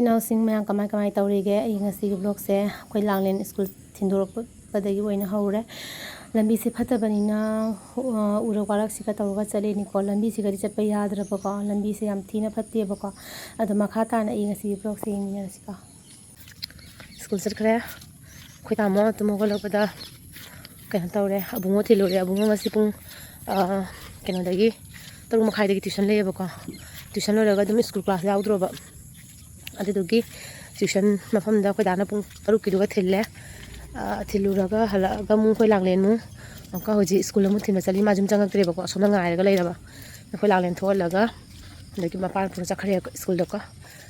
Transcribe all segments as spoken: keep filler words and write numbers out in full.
ꯏꯅꯥꯎꯁꯤꯡ ꯃꯌꯥꯝ ꯀꯃꯥꯏ ꯀꯃꯥꯏ ꯇꯧꯔꯤꯒꯦ? ꯑꯩ ꯉꯁꯤꯒꯤ vlogꯁꯦ ꯑꯩꯈꯣꯏ ꯂꯥꯡꯂꯦꯟ ꯁ꯭ꯀꯨꯜ ꯊꯤꯟꯗꯣꯔꯛꯄꯗꯒꯤ ꯑꯣꯏꯅ ꯍꯧꯔꯦ꯫ ꯂꯝꯕꯤꯁꯦ ꯐꯠꯇꯕꯅꯤꯅ, ꯑ, ꯎꯔꯛ ꯋꯥꯔꯛꯁꯤꯒ ꯇꯧꯔꯒ ꯆꯠꯂꯤꯅꯤꯀꯣ꯫ ꯂꯝꯕꯤꯁꯤꯒꯗꯤ ꯆꯠꯄ ꯌꯥꯗ꯭ꯔꯕꯀꯣ꯫ ꯂꯝꯕꯤꯁꯦ ꯌꯥꯝ ꯊꯤꯅ ꯐꯠꯇꯦꯕꯀꯣ꯫ ꯑꯗꯣ ꯃꯈꯥ ꯇꯥꯅ ꯑꯩ ꯉꯁꯤꯒꯤ vlogꯁꯦ ꯌꯦꯡꯃꯤꯟꯅꯔꯁꯤꯀꯣ꯫ ꯁ꯭ꯀꯨꯜ ꯆꯠꯈ꯭ꯔꯦ꯫ ꯑꯩꯈꯣꯏ ꯇꯥꯃꯣ ꯇꯨꯝ ꯍꯧꯒꯠꯂꯛꯄꯗ ꯀꯩꯅꯣ ꯇꯧꯔꯦ, ꯑꯕꯨꯡꯉꯣ ꯊꯤꯜꯂꯨꯔꯦ꯫ ꯑꯕꯨꯡꯉꯣ ꯉꯁꯤ ꯄꯨꯡ, ꯑ, ꯀꯩꯅꯣꯗꯒꯤ, ꯇꯔꯨꯛ ꯃꯈꯥꯏꯗꯒꯤ tuition ꯂꯩꯌꯦꯕꯀꯣ꯫ Tuition ꯂꯣꯏꯔꯒ ꯑꯗꯨꯝ ꯁ꯭ꯀꯨꯜ class ꯌꯥꯎꯗ꯭ꯔꯣꯕ꯫ ꯑꯗꯨꯗꯨꯒꯤ tuition ꯃꯐꯝꯗ ꯑꯩꯈꯣꯏ ꯗꯥꯅ ꯄꯨꯡ ꯇꯔꯨꯛꯀꯤꯗꯨꯒ ꯊꯤꯜꯂꯦ꯫ ꯑ, ꯊꯤꯜꯂꯨꯔꯒ ꯍꯜꯂꯛꯑꯒ ꯑꯃꯨꯛ ꯑꯩꯈꯣꯏ ꯂꯥꯡꯂꯦꯟ ꯑꯃꯨꯛ ꯑꯃꯨꯛꯀ ꯍꯧꯖꯤꯛ ꯁ꯭ꯀꯨꯜ ꯑꯃꯨꯛ ꯊꯤꯟꯕ ꯆꯠꯂꯤ꯫ ꯃꯥ ꯌꯨꯝ ꯆꯪꯉꯛꯇ꯭ꯔꯦꯕꯀꯣ, ꯑꯁꯣꯝꯗ ꯉꯥꯏꯔꯒ ꯂꯩꯔꯕ꯫ ꯑꯩꯈꯣꯏ ꯂꯥꯡꯂꯦꯟ ꯊꯣꯛꯍꯜꯂꯒ ꯑꯗꯒꯤ ꯃꯄꯥꯅ ꯄꯨꯔ ꯆꯠꯈ꯭ꯔꯦ ꯁ꯭ꯀꯨꯜꯗꯀꯣ꯫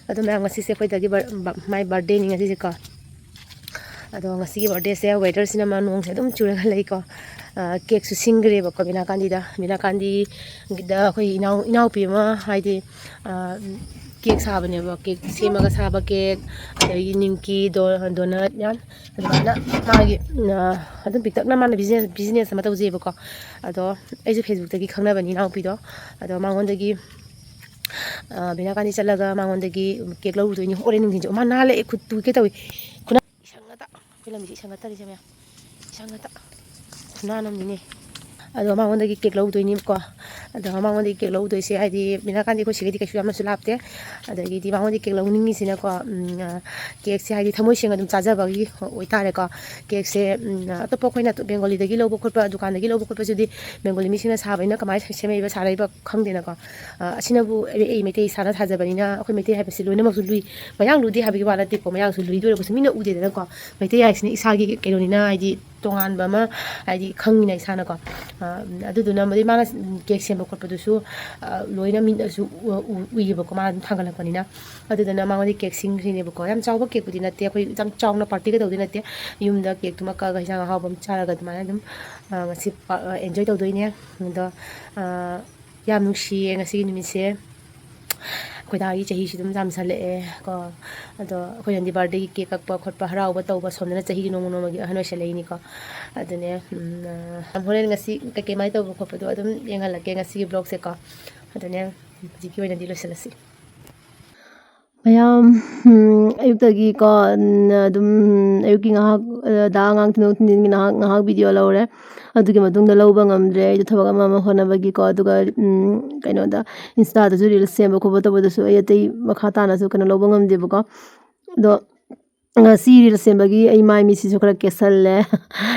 ꯑꯗꯣ ꯃꯌꯥꯝ, ꯉꯁꯤꯁꯦ ꯑꯩꯈꯣꯏꯗꯒꯤ ꯕꯔ-, ꯕ-, ꯃꯥꯏ birthdayꯅꯤ ꯉꯁꯤꯁꯦꯀꯣ꯫ ꯑꯗꯣ ꯉꯁꯤꯒꯤ birthdayꯁꯦ weatherꯁꯤꯅ ꯃꯥ ꯅꯣꯡꯁꯦ ꯑꯗꯨꯝ ꯆꯨꯔꯒ ꯂꯩꯀꯣ꯫ ꯑ, cakeꯁꯨ ꯁꯤꯡꯈ꯭ꯔꯦꯕꯀꯣ ꯕꯤꯅꯥꯀꯥꯟꯗꯤꯗ꯫ ꯕꯤꯅꯥꯀꯥꯟꯗꯤꯒꯤꯗ ꯑꯩꯈꯣꯏ ꯏꯅꯥꯎ-, ꯏꯅꯥꯎꯄꯤ ꯑꯃ ꯍꯥꯏꯗꯤ, ꯑ, cake ꯁꯥꯕꯅꯦꯕ, cake ꯁꯦꯝꯃꯒ ꯁꯥꯕ cake, ꯑꯗꯒꯤ ꯅꯤꯡꯀꯤ, ꯗꯣ-, donut ꯌꯥꯝ ꯑꯗꯨꯃꯥꯏꯅ ꯃꯥꯒꯤ, ꯑ, ꯑꯗꯨꯝ ꯄꯤꯛꯇꯛꯅ ꯃꯥꯅ business, business ꯑꯃ ꯇꯧꯖꯩꯑꯕꯀꯣ꯫ ꯑꯗꯣ ꯑꯩꯁꯨ Facebookꯇꯒꯤ ꯈꯪꯅꯕꯅꯤ ꯏꯅꯥꯎꯄꯤꯗꯣ꯫ ꯑꯗꯣ ꯃꯉꯣꯟꯗꯒꯤ, ꯑ, ꯕꯤꯅꯥꯀꯥꯟꯗꯤ ꯆꯠꯂꯒ ꯃꯉꯣꯟꯗꯒꯤ cake ꯂꯧꯔꯨꯗꯣꯏꯅꯤ꯫ ꯍꯣꯔꯦꯟ ꯅꯨꯡꯊꯤꯟꯁꯨ ꯃꯥ ꯅꯥꯜꯂꯛꯑꯦ, ꯈꯨꯠ ꯇꯨꯒꯦ ꯇꯧꯏ꯫ ꯈꯨꯅꯥ ꯏꯁꯪ ꯉꯥꯛꯇ꯫ ꯑꯩꯈꯣꯏ ꯂꯝꯕꯤꯁꯦ ꯏꯁꯪ ꯉꯥꯛꯇꯔꯤꯁꯦ ꯃꯌꯥꯝ꯫ ꯏꯁꯪ ꯉꯥꯛꯇ꯫ ꯈꯨꯅꯥ ꯑꯃꯅꯤꯅꯦ꯫ ꯑꯗꯣ ꯃꯉꯣꯟꯗꯒꯤ cake ꯂꯧꯗꯣꯏꯅꯦꯕꯀꯣ꯫ ꯑꯗꯣ ꯃꯉꯣꯟꯗꯒꯤ cake ꯂꯧꯗꯣꯏꯁꯦ ꯍꯥꯏꯗꯤ ꯕꯤꯅꯥꯀꯥꯟꯗꯤ ꯑꯩꯈꯣꯏ ꯁꯤꯒꯗꯤ ꯀꯩꯁꯨ ꯌꯥꯝꯅꯁꯨ ꯂꯥꯞꯇꯦ꯫ ꯑꯗꯒꯤꯗꯤ ꯃꯉꯣꯟꯗꯒꯤ cake ꯂꯧꯅꯤꯡꯉꯤꯁꯤꯅꯀꯣ, ꯎꯝ, ꯑ, cakeꯁꯦ ꯍꯥꯏꯗꯤ ꯊꯃꯣꯏ ꯁꯦꯡꯅ ꯑꯗꯨꯝ ꯆꯥꯖꯕꯒꯤ ꯑꯣꯏꯇꯥꯔꯦꯀꯣ꯫ Cakeꯁꯦ, ꯎꯝ, ꯑꯇꯣꯞꯄ ꯑꯩꯈꯣꯏꯅ Bengali ꯗꯒꯤ ꯂꯧꯕ ꯈꯣꯠꯄ, ꯗꯨꯀꯥꯟꯗꯒꯤ ꯂꯧꯕ ꯈꯣꯠꯄꯁꯤꯗꯤ Bengali ꯃꯤꯁꯤꯡꯅ ꯁꯥꯕꯅꯤꯅ ꯀꯃꯥꯏꯅ ꯁꯦꯝꯃꯛꯏꯕ, ꯁꯥꯔꯛꯏꯕ ꯈꯪꯗꯦꯅꯀꯣ꯫ ꯑ, ꯑꯁꯤꯅꯕꯨ ꯑꯩ, ꯑꯩ ꯃꯩꯇꯩ ꯏꯁꯥꯅ ꯁꯥꯖꯕꯅꯤꯅ, ꯑꯩꯈꯣꯏ ꯃꯩꯇꯩ ꯍꯥꯏꯕꯁꯤ ꯂꯣꯏꯅꯃꯛꯁꯨ ꯂꯨꯏ꯫ ꯃꯌꯥꯡ ꯂꯨꯗꯦ ꯍꯥꯏꯕꯒꯤ ꯋꯥ ꯅꯠꯇꯦꯀꯣ, ꯃꯌꯥꯡꯁꯨ ꯂꯨꯏ꯫ ꯑꯗꯨ ꯑꯣꯏꯔꯒꯁꯨ ꯃꯤꯅ ꯎꯗꯦꯗꯅꯀꯣ꯫ ꯃꯩꯇꯩ ꯍꯥꯏꯁꯤꯅ ꯏꯁꯥꯒꯤ ꯀꯩꯅꯣꯅꯤꯅ, ꯍꯥꯏꯗꯤ ꯇꯣꯉꯥꯟꯕ ꯑꯃ, ꯍꯥꯏꯗꯤ ꯈꯪꯉꯤꯅ ꯏꯁꯥꯅꯀꯣ꯫ ꯑ, ꯑꯗꯨꯗꯨꯅ ꯃꯗꯩ ꯃꯥꯅ cake ꯁꯦꯝꯕ ꯈꯣꯠꯄꯗꯨꯁꯨ, ꯑ, ꯂꯣꯏꯅ ꯃꯤꯅꯁꯨ ꯎ-, ꯎ-, ꯎꯏꯌꯦꯕꯀꯣ, ꯃꯥ ꯑꯗꯨꯝ ꯊꯥꯡꯒꯠꯂꯛꯄꯅꯤꯅ꯫ ꯑꯗꯨꯗꯨꯅ ꯃꯉꯣꯟꯗ cake ꯁꯤꯡꯈ꯭ꯔꯤꯅꯦꯕꯀꯣ꯫ ꯌꯥꯝ ꯆꯥꯎꯕ cakeꯄꯨꯗꯤ ꯅꯠꯇꯦ, ꯑꯩꯈꯣꯏ ꯌꯥꯝ ꯆꯥꯎꯅ partyꯒ ꯇꯧꯗꯣꯏ ꯅꯠꯇꯦ꯫ ꯌꯨꯝꯗ cakeꯇꯨꯃ ꯀꯛꯑꯒ ꯍꯤꯟꯖꯥꯡ ꯑꯍꯥꯎꯕ ꯑꯃ ꯆꯥꯔꯒ ꯑꯗꯨꯃꯥꯏꯅ ꯑꯗꯨꯝ, ꯑ, ꯉꯁꯤ ꯄꯥ-, ꯑ, enjoy ꯇꯧꯗꯣꯏꯅꯦ꯫ ꯑꯗꯣ, ꯑ, ꯌꯥꯝ ꯅꯨꯡꯁꯤꯌꯦ ꯉꯁꯤꯒꯤ ꯅꯨꯃꯤꯠꯁꯦ꯫ ꯑꯩꯈꯣꯏ ꯗꯥꯒꯤ ꯆꯍꯤꯁꯤ ꯑꯗꯨꯝ ꯌꯥꯝꯁꯜꯂꯛꯑꯦ ꯀꯣ꯫ ꯑꯗꯣ ꯑꯩꯈꯣꯏꯅꯗꯤ birthdayꯒꯤ cake ꯀꯛꯄ ꯈꯣꯠꯄ, ꯍꯔꯥꯎꯕ ꯇꯧꯕ, ꯁꯣꯝꯗꯅ ꯆꯍꯤꯒꯤ ꯅꯣꯡꯃ ꯅꯣꯡꯃꯒꯤ ꯑꯍꯟ ꯑꯣꯏꯁꯜꯂꯛꯏꯅꯤꯀꯣ꯫ ꯑꯗꯨꯅꯦ, ꯎꯝ, ꯑ, ꯍꯣꯔꯦꯟ ꯉꯁꯤ ꯀꯩꯀꯩ ꯃꯥꯏ ꯇꯧꯕ ꯈꯣꯠꯄꯗꯣ ꯑꯗꯨꯝ ꯌꯦꯡꯍꯜꯂꯛꯀꯦ ꯉꯁꯤꯒꯤ vlogꯁꯦꯀꯣ꯫ ꯑꯗꯨꯅꯦ, ꯍꯧꯖꯤꯛꯀꯤ ꯑꯣꯏꯅꯗꯤ ꯂꯣꯏꯁꯤꯜꯂꯁꯤ꯫ ꯃꯌꯥꯝ, ꯎꯝ, ꯑꯌꯨꯛꯇꯒꯤꯀꯣ, ꯎꯝ, ꯑꯗꯨꯝ ꯑꯌꯨꯛꯀꯤ ꯉꯥꯏꯍꯥꯛ, ꯑ, ꯗꯥ ꯑꯉꯥꯡ ꯊꯤꯟꯗꯣꯛ ꯊꯤꯟꯖꯤꯟꯒꯤ ꯉꯥꯏꯍꯥꯛ, ꯉꯥꯏꯍꯥꯛ video ꯂꯧꯔꯦ꯫ ꯑꯗꯨꯒꯤ ꯃꯇꯨꯡꯗ ꯂꯧꯕ ꯉꯝꯗ꯭ꯔꯦ꯫ ꯑꯩꯗꯣ ꯊꯕꯛ ꯑꯃ ꯑꯃ ꯍꯣꯠꯅꯕꯒꯤꯀꯣ꯫ ꯑꯗꯨꯒ, ꯎꯝ, ꯀꯩꯅꯣꯗ, Insta-ꯗꯁꯨ reels ꯁꯦꯝꯕ ꯈꯣꯠꯄ ꯇꯧꯕꯗꯁꯨ ꯑꯩ ꯑꯇꯩ ꯃꯈꯥ ꯇꯥꯅꯁꯨ ꯀꯩꯅꯣ ꯂꯧꯕ ꯉꯝꯗꯦꯕꯀꯣ꯫ ꯑꯗꯣ ꯉꯁꯤ reels ꯁꯦꯝꯕꯒꯤ ꯑꯩ ꯃꯥꯏ ꯃꯤꯠꯁꯤꯁꯨ ꯈꯔ ꯀꯦꯁꯜꯂꯦ꯫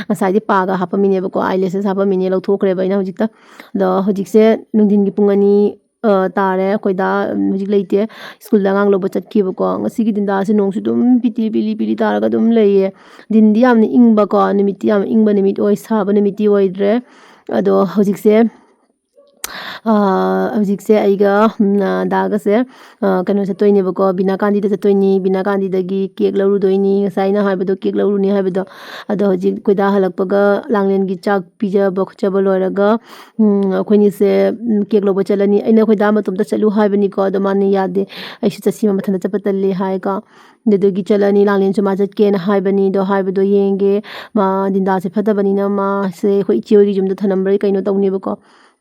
ꯉꯁꯥꯏꯗꯤ ꯄꯥꯒ ꯍꯥꯞꯄꯝꯃꯤꯅꯦꯕꯀꯣ, eyelashes ꯍꯥꯞꯄꯝꯃꯤꯅꯦ, ꯂꯧꯊꯣꯛꯈ꯭ꯔꯦꯕ ꯑꯩꯅ ꯍꯧꯖꯤꯛꯇ꯫ ꯑꯗꯣ ꯍꯧꯖꯤꯛꯁꯦ ꯅꯨꯡꯊꯤꯟꯒꯤ ꯄꯨꯡ ꯑꯅꯤ, ꯑ, ꯇꯥꯔꯦ꯫ ꯑꯩꯈꯣꯏ ꯗꯥ, ꯎꯝ, ꯍꯧꯖꯤꯛ ꯂꯩꯇꯦ, ꯁ꯭ꯀꯨꯜꯗ ꯑꯉꯥꯡ ꯂꯧꯕ ꯆꯠꯈꯤꯕꯀꯣ꯫ ꯉꯁꯤꯒꯤ ꯗꯤꯟꯗꯥꯁꯦ ꯅꯣꯡꯁꯨ ꯑꯗꯨꯝ ꯄꯤꯇꯤ ꯄꯤꯂꯤ ꯄꯤꯂꯤ ꯇꯥꯔꯒ ꯑꯗꯨꯝ ꯂꯩꯌꯦ꯫ ꯗꯤꯟꯗꯤ ꯌꯥꯝꯅ ꯏꯪꯕꯀꯣ, ꯅꯨꯃꯤꯠꯇꯤ ꯌꯥꯝ ꯏꯪꯕ ꯅꯨꯃꯤꯠ ꯑꯣꯏ, ꯁꯥꯕ ꯅꯨꯃꯤꯠꯇꯤ ꯑꯣꯏꯗ꯭ꯔꯦ꯫ ꯑꯗꯣ ꯍꯧꯖꯤꯛꯁꯦ, ꯑ, ꯍꯧꯖꯤꯛꯁꯦ ꯑꯩꯒ, ꯎꯝ, ꯑ, ꯗꯥꯒꯁꯦ, ꯑ, ꯀꯩꯅꯣ ꯆꯠꯇꯣꯏꯅꯦꯕꯀꯣ, ꯕꯤꯅꯥ ꯀꯥꯟꯇꯤꯗ ꯆꯠꯇꯣꯏꯅꯤ꯫ ꯕꯤꯅꯥ ꯀꯥꯟꯇꯤꯗꯒꯤ cake ꯂꯧꯔꯨꯗꯣꯏꯅꯤ, ꯉꯁꯥꯏ ꯑꯩꯅ ꯍꯥꯏꯕꯗꯣ, cake ꯂꯧꯔꯨꯅꯤ ꯍꯥꯏꯕꯗꯣ꯫ ꯑꯗꯣ ꯍꯧꯖꯤꯛ ꯑꯩꯈꯣꯏ ꯗꯥ ꯍꯜꯂꯛꯄꯒ ꯂꯥꯡꯂꯦꯟꯒꯤ ꯆꯥꯛ ꯄꯤꯖꯕ ꯈꯣꯠꯆꯕ ꯂꯣꯏꯔꯒ, ꯎꯝ, ꯑꯩꯈꯣꯏꯅꯤꯁꯦ, ꯎꯝ, cake ꯂꯧꯕ ꯆꯠꯂꯅꯤ꯫ ꯑꯩꯅ ꯑꯩꯈꯣꯏ ꯗꯥ ꯃꯇꯣꯝꯇ ꯆꯠꯂꯨ ꯍꯥꯏꯕꯅꯤꯀꯣ, ꯑꯗꯣ ꯃꯥꯅ ꯌꯥꯗꯦ, "ꯑꯩꯁꯨ ꯆꯠꯁꯤ, ꯃꯊꯟꯇ ꯆꯠꯄ ꯇꯜꯂꯦ" ꯍꯥꯏꯀꯣ꯫ ꯑꯗꯨꯗꯨꯒꯤ ꯆꯠꯂꯅꯤ꯫ ꯂꯥꯡꯂꯦꯟꯁꯨ ꯃꯥ ꯆꯠꯀꯦꯅ ꯍꯥꯏꯕꯅꯤ, ꯑꯗꯣ ꯍꯥꯏꯕꯗꯣ ꯌꯦꯡꯒꯦ꯫ ꯃꯥ ꯗꯤꯟꯗꯥꯁꯦ ꯐꯠꯇꯕꯅꯤꯅ ꯃꯥꯁꯦ ꯑꯩꯈꯣꯏ ꯏꯆꯦ ꯍꯣꯏꯒꯤ ꯌꯨꯝꯗ ꯊꯅꯝꯕ꯭ꯔꯥ ꯀꯩꯅꯣ ꯇꯧꯅꯦꯕꯀꯣ꯫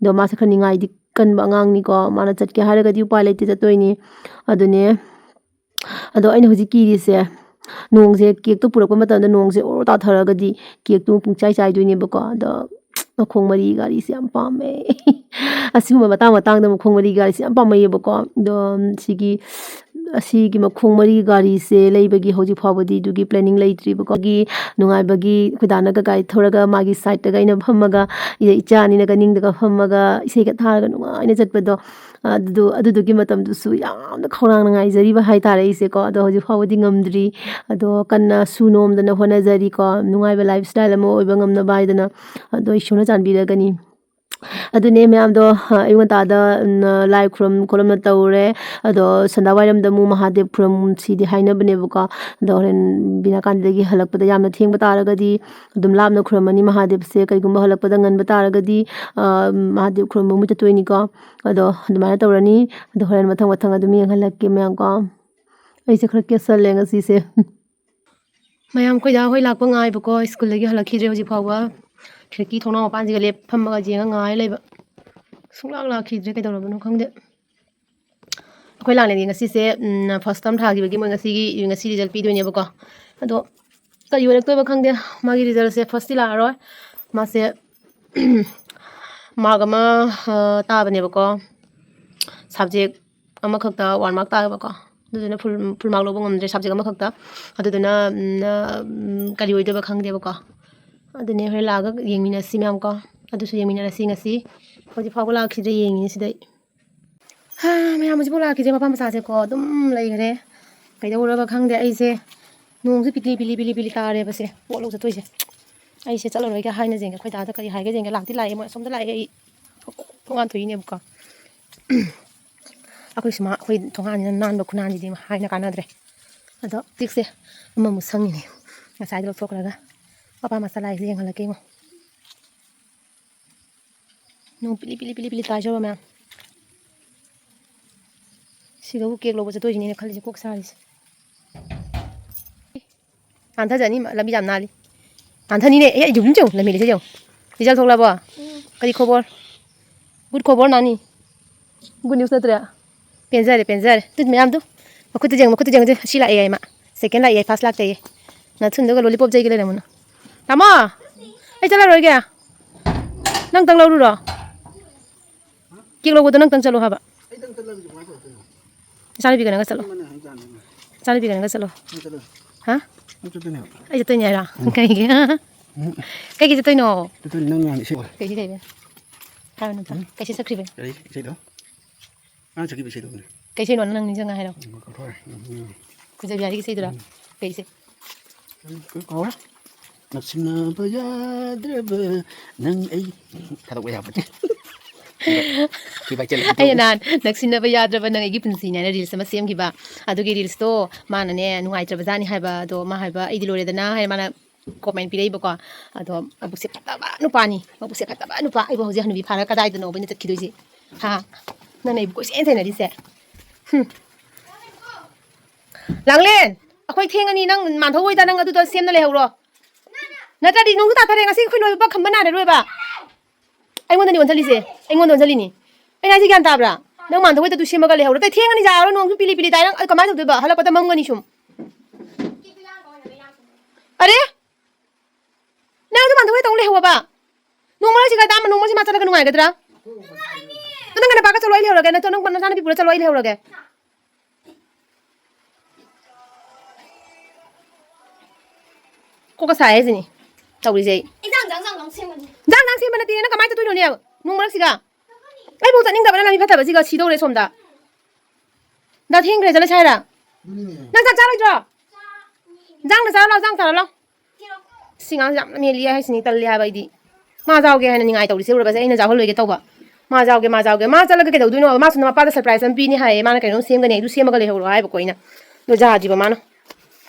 ꯑꯗꯣ ꯃꯥꯁꯦ ꯈꯔ ꯅꯤꯡꯉꯥꯏꯗꯤ ꯀꯟꯕ ꯑꯉꯥꯡꯅꯤꯀꯣ꯫ ꯃꯥꯅ ꯆꯠꯀꯦ ꯍꯥꯏꯔꯒꯗꯤ ꯎꯄꯥꯏ ꯂꯩꯇꯦ, ꯆꯠꯇꯣꯏꯅꯤ꯫ ꯑꯗꯨꯅꯦ꯫ ꯑꯗꯣ ꯑꯩꯅ ꯍꯧꯖꯤꯛ ꯀꯤꯔꯤꯁꯦ, ꯅꯣꯡꯁꯦ, cake-ꯇꯣ ꯄꯨꯔꯛꯄ ꯃꯇꯝꯗ ꯅꯣꯡꯁꯦ ꯑꯣꯔꯣ ꯇꯥꯊꯔꯒꯗꯤ cake-ꯇꯣ ꯄꯨꯡꯆꯥꯏ ꯆꯥꯏꯗꯣꯏꯅꯦꯕꯀꯣ꯫ ꯑꯗꯣ ꯃꯈꯣꯡ ꯃꯔꯤ ꯒꯥꯔꯤꯁꯦ ꯌꯥꯝ ꯄꯥꯝꯃꯦ꯫ ꯑꯁꯤꯒꯨꯝꯕ ꯃꯇꯥꯡ ꯃꯇꯥꯡꯗ ꯃꯈꯣꯡ ꯃꯔꯤ ꯒꯥꯔꯤꯁꯦ ꯌꯥꯝ ꯄꯥꯝꯃꯩꯌꯦꯕꯀꯣ꯫ ꯑꯗꯣ ꯁꯤꯒꯤ, ꯑꯁꯤꯒꯤ ꯃꯈꯣꯡ ꯃꯔꯤ ꯒꯥꯔꯤꯁꯦ ꯂꯩꯕꯒꯤ ꯍꯧꯖꯤꯛ ꯐꯥꯎꯕꯗꯤ ꯑꯗꯨꯒꯤ planning ꯂꯩꯇ꯭ꯔꯤꯕꯀꯣ꯫ ꯑꯩꯒꯤ ꯅꯨꯡꯉꯥꯏꯕꯒꯤ ꯑꯩꯈꯣꯏ ꯗꯥꯅꯒ ꯒꯥꯔꯤ ꯊꯧꯔꯒ ꯃꯥꯒꯤ side-ꯇꯒ ꯑꯩꯅ ꯐꯝꯃꯒ, ꯏꯆꯥ ꯑꯅꯤꯅꯒ ꯅꯤꯡꯗꯒ ꯐꯝꯃꯒ ꯏꯁꯩꯒ ꯊꯥꯔꯒ ꯅꯨꯡꯉꯥꯏꯅ ꯆꯠꯄꯗꯣ, ꯑꯗꯨꯗꯣ, ꯑꯗꯨꯗꯨꯒꯤ ꯃꯇꯝꯗꯨꯁꯨ ꯌꯥꯝꯅ ꯈꯧꯔꯥꯡꯅ ꯉꯥꯏꯖꯔꯤꯕ ꯍꯥꯏꯇꯥꯔꯦ ꯑꯩꯁꯦꯀꯣ꯫ ꯑꯗꯣ ꯍꯧꯖꯤꯛ ꯐꯥꯎꯕꯗꯤ ꯉꯝꯗ꯭ꯔꯤ꯫ ꯑꯗꯣ ꯀꯟꯅ ꯁꯨ ꯅꯣꯝꯗꯅ ꯍꯣꯠꯅꯖꯔꯤꯀꯣ꯫ ꯅꯨꯡꯉꯥꯏꯕ lifestyle ꯑꯃ ꯑꯣꯏꯕ ꯉꯝꯅꯕ ꯍꯥꯏꯗꯅ꯫ ꯑꯗꯣ ꯏꯁꯣꯔꯅ ꯆꯥꯟꯕꯤꯔꯒꯅꯤ꯫ ꯑꯗꯨꯅꯦ ꯃꯌꯥꯝꯗꯣ, ꯑ, ꯑꯌꯨꯛ ꯉꯟꯇꯥꯗ, ꯎꯝ, ꯑ, ꯂꯥꯏ ꯈꯨꯔꯨꯝ ꯈꯣꯠꯂꯝꯅ ꯇꯧꯔꯦ꯫ ꯑꯗꯣ ꯁꯟꯗꯥ ꯋꯥꯏꯔꯝꯗ ꯑꯃꯨꯛ ꯃꯍꯥꯗꯦꯕ ꯈꯨꯔꯨꯝꯁꯤꯗꯤ ꯍꯥꯏꯅꯕꯅꯦꯕꯀꯣ꯫ ꯑꯗꯣ ꯍꯣꯔꯦꯟ ꯕꯤꯅꯥꯀꯥꯟꯇꯗꯒꯤ ꯍꯜꯂꯛꯄꯗ ꯌꯥꯝꯅ ꯊꯦꯡꯕ ꯇꯥꯔꯒꯗꯤ ꯑꯗꯨꯝ ꯂꯥꯞꯅ ꯈꯨꯔꯨꯝꯃꯅꯤ ꯃꯍꯥꯗꯦꯕꯁꯦ꯫ ꯀꯩꯒꯨꯝꯕ ꯍꯜꯂꯛꯄꯗ ꯉꯟꯕ ꯇꯥꯔꯒꯗꯤ, ꯑ, ꯃꯍꯥꯗꯦꯕ ꯈꯨꯔꯨꯝꯕ ꯑꯃꯨꯛ ꯆꯠꯇꯣꯏꯅꯤꯀꯣ꯫ ꯑꯗꯣ ꯑꯗꯨꯃꯥꯏꯅ ꯇꯧꯔꯅꯤ꯫ ꯑꯗꯣ ꯍꯣꯔꯦꯟ ꯃꯊꯪ ꯃꯊꯪ ꯑꯗꯨꯝ ꯌꯦꯡꯍꯜꯂꯛꯀꯦ ꯃꯌꯥꯝꯀꯣ꯫ ꯑꯩꯁꯦ ꯈꯔ ꯀꯦꯁꯜꯂꯦ ꯉꯁꯤꯁꯦ꯫ ꯃꯌꯥꯝ, ꯑꯩꯈꯣꯏ ꯗꯥ ꯍꯣꯏ ꯂꯥꯛꯄ ꯉꯥꯏꯕꯀꯣ, ꯁ꯭ꯀꯨꯜꯗꯒꯤ ꯍꯜꯂꯛꯈꯤꯗ꯭ꯔꯦ ꯍꯧꯖꯤꯛ ꯐꯥꯎꯕ꯫ ꯈꯤꯔꯀꯤ ꯊꯣꯡꯅꯥꯎ ꯃꯄꯥꯟꯁꯤꯒ ꯂꯦꯞ ꯐꯝꯃꯒ ꯌꯦꯡꯉ ꯉꯥꯏ ꯂꯩꯕ꯫ ꯁꯨꯡꯂꯥꯛ ꯂꯥꯛꯈꯤꯗ꯭ꯔꯦ, ꯀꯩꯗꯧꯔꯕꯅꯣ ꯈꯪꯗꯦ꯫ ꯑꯩꯈꯣꯏ ꯂꯥꯡꯂꯦꯟꯒꯤ ꯉꯁꯤꯁꯦ ꯐꯥꯔꯁ ꯇꯔꯝ ꯊꯥꯈꯤꯕꯒꯤ ꯃꯣꯏ ꯉꯁꯤꯒꯤ ꯉꯁꯤ ꯔꯤꯖꯜ ꯄꯤꯗꯣꯏꯅꯦꯕꯀꯣ꯫ ꯑꯗꯣ ꯀꯔꯤ ꯑꯣꯏꯔꯛꯇꯣꯏꯕ ꯈꯪꯗꯦ꯫ ꯃꯥꯒꯤ ꯔꯤꯖꯜꯁꯦ ꯐꯥꯔꯁꯇꯤ ꯂꯥꯛꯑꯔꯣꯏ꯫ ꯃꯥꯁꯦ ꯃꯥꯔꯛ ꯑꯃ ꯇꯥꯕꯅꯦꯕꯀꯣ, ꯁꯕꯖꯦꯛ ꯑꯃꯈꯛꯇ ꯋꯥꯟ ꯃꯥꯔꯛ ꯇꯥꯕꯀꯣ꯫ ꯑꯗꯨꯗꯨꯅ ꯐꯨꯜ ꯐꯨꯜ ꯃꯥꯔꯛ ꯂꯧꯕ ꯉꯝꯗ꯭ꯔꯦ ꯁꯕꯖꯦꯛ ꯑꯃꯈꯛꯇ꯫ ꯑꯗꯨꯗꯨꯅ ꯀꯔꯤ ꯑꯣꯏꯗꯣꯏꯕ ꯈꯪꯗꯦꯕꯀꯣ꯫ ꯑꯗꯨꯅꯦ ꯍꯣꯔꯦꯟ ꯂꯥꯛꯑꯒ ꯌꯦꯡꯃꯤꯟꯅꯁꯤ ꯃꯌꯥꯝ ꯀꯣ꯫ ꯑꯗꯨꯁꯨ ꯌꯦꯡꯃꯤꯟꯅꯔꯁꯤ ꯉꯁꯤ꯫ ꯍꯧꯖꯤꯛ ꯐꯥꯎꯕ ꯂꯥꯛꯈꯤꯗ꯭ꯔꯦ, ꯌꯦꯡꯉꯤꯅꯦ ꯁꯤꯗꯩ꯫ ꯍꯥ, ꯃꯌꯥꯝ ꯍꯧꯖꯤꯛꯐꯥꯎ ꯂꯥꯛꯈꯤꯗ꯭ꯔꯦ, ꯃꯄꯥ ꯃꯆꯥꯁꯦꯀꯣ ꯑꯗꯨꯝ ꯂꯩꯈ꯭ꯔꯦ꯫ ꯀꯩꯗꯧꯔꯕ ꯈꯪꯗꯦ ꯑꯩꯁꯦ꯫ ꯅꯣꯡꯁꯦ ꯄꯤꯠꯂꯤ ꯄꯤꯠꯂꯤ ꯄꯤꯠꯂꯤ ꯄꯤꯠꯂꯤ ꯇꯥꯔꯦꯕꯁꯦ, ꯄꯣꯠ ꯂꯧ ꯆꯠꯇꯣꯏꯁꯦ꯫ ꯑꯩꯁꯦ ꯆꯠꯂꯔꯣꯏꯒꯦ ꯍꯥꯏꯅ ꯌꯦꯡꯒꯦ, ꯑꯩꯈꯣꯏ ꯗꯥꯗ ꯀꯔꯤ ꯍꯥꯏꯒꯦ ꯌꯦꯡꯒꯦ꯫ ꯂꯥꯛꯇꯤ ꯂꯥꯛꯑꯦ, ꯃꯣꯏ ꯑꯁꯣꯝꯗ ꯂꯥꯛꯑꯦ, ꯑꯩ ꯊꯣꯡꯒꯥꯟ ꯊꯣꯛꯏꯅꯦꯕꯀꯣ꯫ ꯑꯩꯈꯣꯏ ꯁꯨꯃꯥꯡ, ꯑꯩꯈꯣꯏ ꯊꯣꯡꯒꯥꯟꯁꯤꯅ ꯅꯥꯟꯕ ꯈꯨꯅꯥꯟꯁꯤꯗꯤ ꯍꯥꯏꯅ ꯀꯥꯟꯅꯗ꯭ꯔꯦ꯫ ꯑꯗꯣ ꯍꯧꯖꯤꯛꯁꯦ ꯑꯃꯃꯨꯛ ꯁꯪꯉꯤꯅꯦ, ꯉꯁꯥꯏꯗꯣ ꯂꯧꯊꯣꯛꯈ꯭ꯔꯒ꯫ ꯃꯄꯥ ꯃꯆꯥ ꯂꯥꯛꯏꯁꯦ ꯌꯦꯡꯍꯜꯂꯛꯀꯦ ꯌꯦꯡꯉꯣ꯫ ꯅꯣꯡ ꯄꯤꯂꯤ ꯄꯤꯂꯤ ꯄꯤꯂꯤ ꯄꯤꯂꯤ ꯇꯥꯖꯕ ꯃꯌꯥꯝ꯫ ꯁꯤꯗꯕꯨ ꯀꯦꯛ ꯂꯧꯕ ꯆꯠꯇꯣꯏꯁꯤꯅꯦꯅ ꯈꯜꯂꯤꯁꯦ, ꯀꯣꯛ ꯁꯥꯔꯤꯁꯦ꯫ ꯅꯥꯟꯊꯖꯅꯤ, ꯂꯝꯕꯤ ꯌꯥꯝ ꯅꯥꯜꯂꯤ꯫ ꯅꯥꯟꯊꯅꯤꯅꯦ꯫ ꯑꯦ, ꯑꯩ ꯌꯨꯝ ꯆꯪꯉꯨ, ꯂꯝꯍꯦꯜꯂꯤꯁꯦ ꯌꯦꯡꯉꯨ꯫ ꯔꯤꯖꯜ ꯊꯣꯛꯂꯕꯣ? ꯀꯔꯤ ꯈꯣꯕꯣꯔ? ꯒꯨꯗ ꯈꯣꯕꯣꯔ ꯅꯥꯅꯤ꯫ ꯒꯨꯗ ꯅ꯭ꯌꯨꯁ ꯅꯠꯇ꯭ꯔꯦ? ꯄꯦꯟꯖꯔꯦ, ꯄꯦꯟꯖꯔꯦ꯫ ꯇꯨ ꯃꯌꯥꯝꯗꯨ, ꯃꯈꯨꯠꯇ ꯌꯦꯡꯉꯨ, ꯃꯈꯨꯠꯇ ꯌꯦꯡꯉꯨ, ꯁꯤ ꯂꯥꯛꯑꯦ ꯍꯥꯏ ꯃꯥ꯫ ꯁꯦꯀꯦꯟ ꯂꯥꯛꯑꯦ, ꯐꯥꯔꯁ ꯂꯥꯛꯇꯦꯌꯦ꯫ ꯅꯊꯨꯟꯗꯨꯒ ꯂꯣꯂꯤꯄꯣꯞ ꯆꯩꯒꯦ ꯂꯩꯔꯝꯃꯨꯅꯨ꯫ ꯇꯥꯃꯣ, ꯑꯩ ꯆꯠꯂꯔꯣꯏꯒꯦ꯫ ꯅꯪꯇꯪ ꯂꯧꯔꯨꯔꯣ꯫ ꯀꯦꯛ ꯂꯧꯕꯗꯣ ꯅꯪꯇꯪ ꯆꯠꯂꯣ ꯍꯥꯏꯕ꯫ ꯑꯩꯗꯪ ꯆꯠꯂꯒꯗꯤ ꯀꯃꯥꯏꯅ ꯇꯧꯔꯛꯇꯣꯏꯅꯣ? ꯏꯆꯥꯅꯨꯄꯤꯒ ꯅꯪꯒ ꯆꯠꯂꯣ꯫ ꯏꯃꯥꯅ ꯍꯥꯏꯖꯥꯠꯅꯤ꯫ ꯏꯆꯥꯅꯨꯄꯤꯒ ꯅꯪꯒ ꯆꯠꯂꯣ꯫ ꯅꯪ ꯆꯠꯂꯣ꯫ ꯍꯥ? ꯅꯪ ꯆꯠꯇꯣꯏꯅꯦ ꯍꯥꯏꯕ꯫ ꯑꯩ ꯆꯠꯇꯣꯏꯅꯦ ꯍꯥꯏꯔꯣ? ꯎꯝ꯫ ꯀꯩꯒꯤ? ꯎꯝ꯫ ꯀꯩꯒꯤ ꯆꯠꯇꯣꯏꯅꯣ? ꯆꯠꯇꯣꯏꯅꯦ, ꯅꯪ ꯅꯍꯥꯟ ꯏꯁꯩ꯫ ꯀꯩꯒꯤ ꯀꯩꯒꯤ? ꯍꯥꯏꯔꯣ ꯅꯠꯇ꯭ꯔꯣ? ꯎꯝ꯫ ꯀꯩꯁꯤ ꯆꯠꯈ꯭ꯔꯤꯕ? ꯀꯔꯤ ꯏꯁꯩꯗꯣ? ꯉꯔꯥꯡ ꯆꯠꯈꯤꯕ ꯏꯁꯩꯗꯣ ꯍꯪꯉꯦ꯫ ꯀꯩ ꯏꯁꯩꯅꯣ ꯅꯪ ꯅꯤꯡꯁꯤꯡꯉ ꯍꯥꯏꯔꯣ? ꯎꯝ, ꯀꯥꯎꯊꯣꯛꯈ꯭ꯔꯦ꯫ ꯎꯝ, ꯎꯝ꯫ ꯀꯨꯟꯖꯕꯤꯍꯥꯔꯤꯒꯤ ꯏꯁꯩꯗꯨꯔꯣ? ꯎꯝ꯫ ꯀꯩ ꯏꯁꯩ? ꯀꯥꯎꯔꯦ꯫ ꯅꯛꯁꯤꯟꯅꯕ ꯌꯥꯗ꯭ꯔꯕ ꯅꯪ ꯑꯩ ꯊꯥꯗꯣꯛꯄ ꯌꯥꯕꯅꯦ꯫ ꯐꯤꯕꯥꯛ ꯆꯦꯜꯂꯦ꯫ ꯑꯩꯅ ꯅꯍꯥꯟ ꯅꯛꯁꯤꯟꯅꯕ ꯌꯥꯗ꯭ꯔꯕ ꯅꯪ ꯑꯩꯒꯤ ꯄꯨꯟꯁꯤꯅꯦ ꯍꯥꯏꯅ reels ꯑꯃ ꯁꯦꯝꯈꯤꯕ꯫ ꯑꯗꯨꯒꯤ reelsꯇꯣ ꯃꯥꯅꯅꯦ ꯅꯨꯡꯉꯥꯏꯇ꯭ꯔꯕꯖꯥꯠꯅꯤ ꯍꯥꯏꯕ꯫ ꯑꯗꯣ ꯃꯥ ꯍꯥꯏꯕ, "ꯑꯩꯗꯤ ꯂꯣꯏꯔꯦꯗꯅ" ꯍꯥꯏꯅ ꯃꯥꯅ comment ꯄꯤꯔꯛꯏꯕꯀꯣ꯫ ꯑꯗꯣ ꯃꯕꯨꯛꯁꯦ ꯐꯠꯇꯕ ꯅꯨꯄꯥꯅꯤ, ꯃꯕꯨꯛꯁꯦ ꯐꯠꯇꯕ ꯅꯨꯄꯥ꯫ ꯑꯩꯕꯨ ꯍꯧꯖꯤꯛ ꯍꯅꯨꯕꯤ ꯐꯥꯔ ꯀꯗꯥꯏꯗꯅꯣꯕ ꯑꯩꯅ ꯆꯠꯈꯤꯗꯣꯏꯁꯦ? ꯍꯥ? ꯅꯪꯅ ꯑꯩꯕꯨ ꯀꯣꯏꯆꯦꯟ ꯆꯦꯟꯅꯔꯤꯁꯦ? ꯍꯨꯝ꯫ ꯂꯥꯡꯂꯦꯟ! ꯑꯩꯈꯣꯏ ꯊꯦꯡꯉꯅꯤ, ꯅꯪ ꯃꯥꯟꯊꯣꯛꯑꯣꯏꯗ, ꯅꯪ ꯑꯗꯨꯗ ꯁꯦꯝꯅ ꯂꯩꯍꯧꯔꯣ꯫ ꯅꯠꯇ꯭ꯔꯗꯤ ꯅꯣꯡꯁꯨ ꯇꯥꯊꯔꯦ, ꯉꯁꯤ ꯑꯩꯈꯣꯏ ꯂꯣꯏꯕ ꯈꯝꯕ ꯅꯥꯏꯔꯔꯣꯏꯕ꯫ ꯑꯩꯉꯣꯟꯗꯅꯤ ꯑꯣꯟꯁꯤꯜꯂꯤꯁꯦ, ꯑꯩꯉꯣꯟꯗ ꯑꯣꯟꯁꯤꯜꯂꯤꯅꯤ꯫ ꯑꯩꯅ ꯍꯥꯏꯁꯦ ꯒ꯭ꯌꯥꯟ ꯇꯥꯕ꯭ꯔꯥ? ꯅꯪ ꯃꯥꯟꯗ ꯍꯣꯏꯗ ꯑꯗꯨ ꯁꯦꯝꯃꯒ ꯂꯩꯍꯧꯔꯣ꯫ ꯑꯇꯩ ꯊꯦꯡꯉꯅꯤ, ꯌꯥꯔꯣꯏ, ꯅꯣꯡꯁꯨ ꯄꯤꯂꯤ ꯄꯤꯂꯤ ꯇꯥꯏ꯫ ꯅꯪ ꯀꯃꯥꯏꯅ ꯇꯧꯗꯣꯏꯕ? ꯍꯜꯂꯛꯄꯗ ꯃꯝꯒꯅꯤ ꯁꯨꯝ꯫ ꯑꯔꯦ? ꯅꯪ ꯑꯗꯨ ꯃꯥꯟꯗ ꯍꯣꯏ ꯇꯧ ꯂꯩꯍꯧꯕ? ꯅꯣꯡꯃ ꯁꯤꯒ ꯗꯥꯝ ꯅꯣꯡꯃ ꯁꯤ ꯃꯥ ꯆꯠꯂꯒ ꯅꯨꯡꯉꯥꯏꯒꯗ꯭ꯔꯥ? ꯅꯪ ꯅꯄꯥꯒ ꯆꯠꯂꯣ, ꯑꯩ ꯂꯩꯍꯧꯔꯒꯦ꯫ ꯅꯠꯇ꯭ꯔ ꯅꯪ ꯅꯆꯥꯅꯨꯄꯤ ꯄꯨꯔ ꯆꯠꯂꯣ, ꯑꯩ ꯂꯩꯍꯧꯔꯒꯦ꯫ ꯀꯣꯛꯀ ꯁꯥꯏ ꯍꯥꯏꯁꯤꯅꯤ ꯇꯧꯔꯤꯁꯦ ꯑꯩ꯫ ꯏꯟꯖꯥꯡ ꯏꯟꯖꯥꯡ ꯆꯥꯡ ꯆꯥꯡ ꯁꯦꯝꯒꯅꯤ꯫ ꯏꯟꯖꯥꯡ ꯏꯟꯖꯥꯡ ꯁꯦꯝꯕ ꯅꯠꯇꯦ, ꯅꯪ ꯀꯃꯥꯏꯅ ꯆꯠꯇꯣꯏꯅꯣꯅꯦ ꯅꯣꯡ ꯃꯔꯛꯁꯤꯒ? ꯑꯩꯕꯨ ꯆꯠꯅꯤꯡꯗꯕꯅ ꯂꯝꯕꯤ ꯐꯠꯇꯕꯁꯤꯒ ꯁꯤꯗꯧꯔꯦ ꯁꯣꯝꯗ꯫ ꯗꯥ ꯊꯦꯡꯈ꯭ꯔꯦ, ꯆꯠꯂꯁꯦ ꯍꯥꯏꯔ? ꯑꯗꯨꯅꯤꯅꯦ꯫ ꯅꯪ ꯆꯥꯛ ꯆꯥꯔꯣꯏꯗ꯭ꯔꯣ? ꯏꯟꯖꯥꯡꯅ ꯆꯥꯔ ꯂꯥꯎ, ꯏꯟꯖꯥꯡ ꯆꯥꯔ ꯂꯥꯎ꯫ ꯁꯤ ꯑꯉꯥꯡꯁꯦ ꯌꯥꯝꯅ ꯃꯦꯜꯂꯤ ꯍꯥꯏꯁꯤꯅꯤ, ꯇꯜꯂꯤ ꯍꯥꯏꯕ ꯑꯩꯗꯤ꯫ ꯃꯥ ꯌꯥꯎꯒꯦ ꯍꯥꯏꯅ ꯅꯤꯡꯉꯥꯏ ꯇꯧꯔꯤꯁꯦ ꯎꯔꯕꯁꯦ ꯑꯩꯅ ꯌꯥꯎꯍꯜꯂꯣꯏꯒꯦ ꯇꯧꯕ꯫ ꯃꯥ ꯌꯥꯎꯒꯦ, ꯃꯥ ꯌꯥꯎꯒꯦ꯫ ꯃꯥ ꯆꯠꯂꯒ ꯀꯩꯗꯧꯗꯣꯏꯅꯣ? ꯃꯥꯁꯨ ꯃꯄꯥꯗ surprise ꯑꯃ ꯄꯤꯅꯤ ꯍꯥꯏꯌꯦ, ꯃꯥꯅ ꯀꯩꯅꯣꯝ ꯁꯦꯝꯒꯅꯤ, ꯑꯩꯗꯨ ꯁꯦꯝꯃꯒ ꯂꯩꯍꯧꯔꯣ ꯍꯥꯏꯕꯀꯣ ꯑꯩꯅ꯫ ꯑꯗꯣ ꯌꯥꯗ꯭ꯔꯤꯕ ꯃꯥꯅ꯫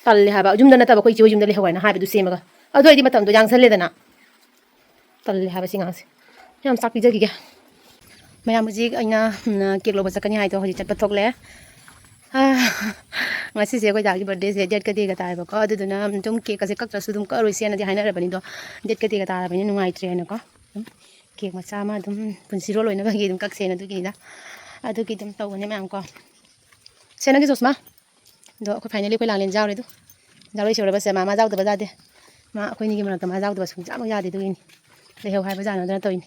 ꯇꯜꯂꯦ ꯍꯥꯏꯕ꯫ ꯌꯨꯝꯗ ꯅꯠꯇꯕ ꯑꯩꯈꯣꯏ ꯏꯆꯦ ꯍꯣꯏ ꯌꯨꯝꯗ ꯂꯩꯍꯧ ꯍꯥꯏꯅ ꯍꯥꯏꯕꯗꯨ ꯁꯦꯝꯃꯒ꯫ ꯑꯗꯨ ꯑꯣꯏꯔꯗꯤ ꯃꯇꯝꯗꯣ ꯌꯥꯡꯁꯜꯂꯦꯗꯅ꯫ ꯇꯜꯂꯦ ꯍꯥꯏꯕ ꯁꯤ ꯑꯉꯥꯡꯁꯦ꯫ ꯌꯥꯝ ꯆꯥꯛ ꯄꯤꯖꯈꯤꯒꯦ꯫ ꯃꯌꯥꯝ ꯍꯧꯖꯤꯛ ꯑꯩꯅ, ꯎꯝ, cake ꯂꯧꯕ ꯆꯠꯀꯅꯤ ꯍꯥꯏꯗꯣ ꯍꯧꯖꯤꯛ ꯆꯠꯄ ꯊꯣꯛꯂꯦ꯫ ꯑꯥ, ꯉꯁꯤꯁꯦ ꯑꯩꯈꯣꯏ ꯗꯥꯒꯤ birthdayꯁꯦ dateꯀ dayꯒ ꯇꯥꯏꯕꯀꯣ꯫ ꯑꯗꯨꯗꯨꯅ ꯑꯗꯨꯝ cakeꯀꯁꯦ ꯀꯛꯇ꯭ꯔꯁꯨ ꯑꯗꯨꯝ ꯀꯛꯑꯔꯣꯏꯁꯦꯅꯗꯤ ꯍꯥꯏꯅꯔꯕꯅꯤ꯫ ꯑꯗꯣ dateꯀ dayꯒ ꯇꯥꯔꯕꯅꯤꯅ ꯅꯨꯡꯉꯥꯏꯇ꯭ꯔꯦꯅꯀꯣ꯫ ꯑꯗꯨꯝ cake ꯃꯆꯥ ꯑꯃ ꯑꯗꯨꯝ ꯄꯨꯟꯁꯤꯔꯣꯜ ꯂꯣꯏꯅꯕꯒꯤ ꯑꯗꯨꯝ ꯀꯛꯁꯦꯅ ꯑꯗꯨꯒꯤꯅꯤꯗ꯫ ꯑꯗꯨꯒꯤ ꯑꯗꯨꯝ ꯇꯧꯕꯅꯦ ꯃꯌꯥꯝ ꯀꯣ꯫ ꯁꯦ ꯅꯪꯒꯤ ꯆꯣꯁꯃꯥ꯫ ꯑꯗꯣ ꯑꯩꯈꯣꯏ finally ꯑꯩꯈꯣꯏ ꯂꯥꯡꯂꯦꯟ ꯌꯥꯎꯔꯦ ꯑꯗꯨ꯫ ꯌꯥꯎꯔꯛꯏꯁꯦ ꯎꯔꯕꯁꯦ ꯃꯥ, ꯃꯥ ꯌꯥꯎꯗꯕ ꯌꯥꯗꯦ꯫ ꯃꯥ ꯑꯩꯈꯣꯏꯅꯤꯒꯤ ꯃꯔꯛꯇ ꯃꯥ ꯌꯥꯎꯗꯕ ꯁꯨꯡꯌꯥꯃꯛ ꯌꯥꯗꯦ ꯑꯗꯨꯒꯤꯅꯤ꯫ ꯂꯩꯍꯧ ꯍꯥꯏꯕ ꯖꯥꯠ ꯅꯠꯇꯅ ꯇꯧꯔꯤꯅꯤ꯫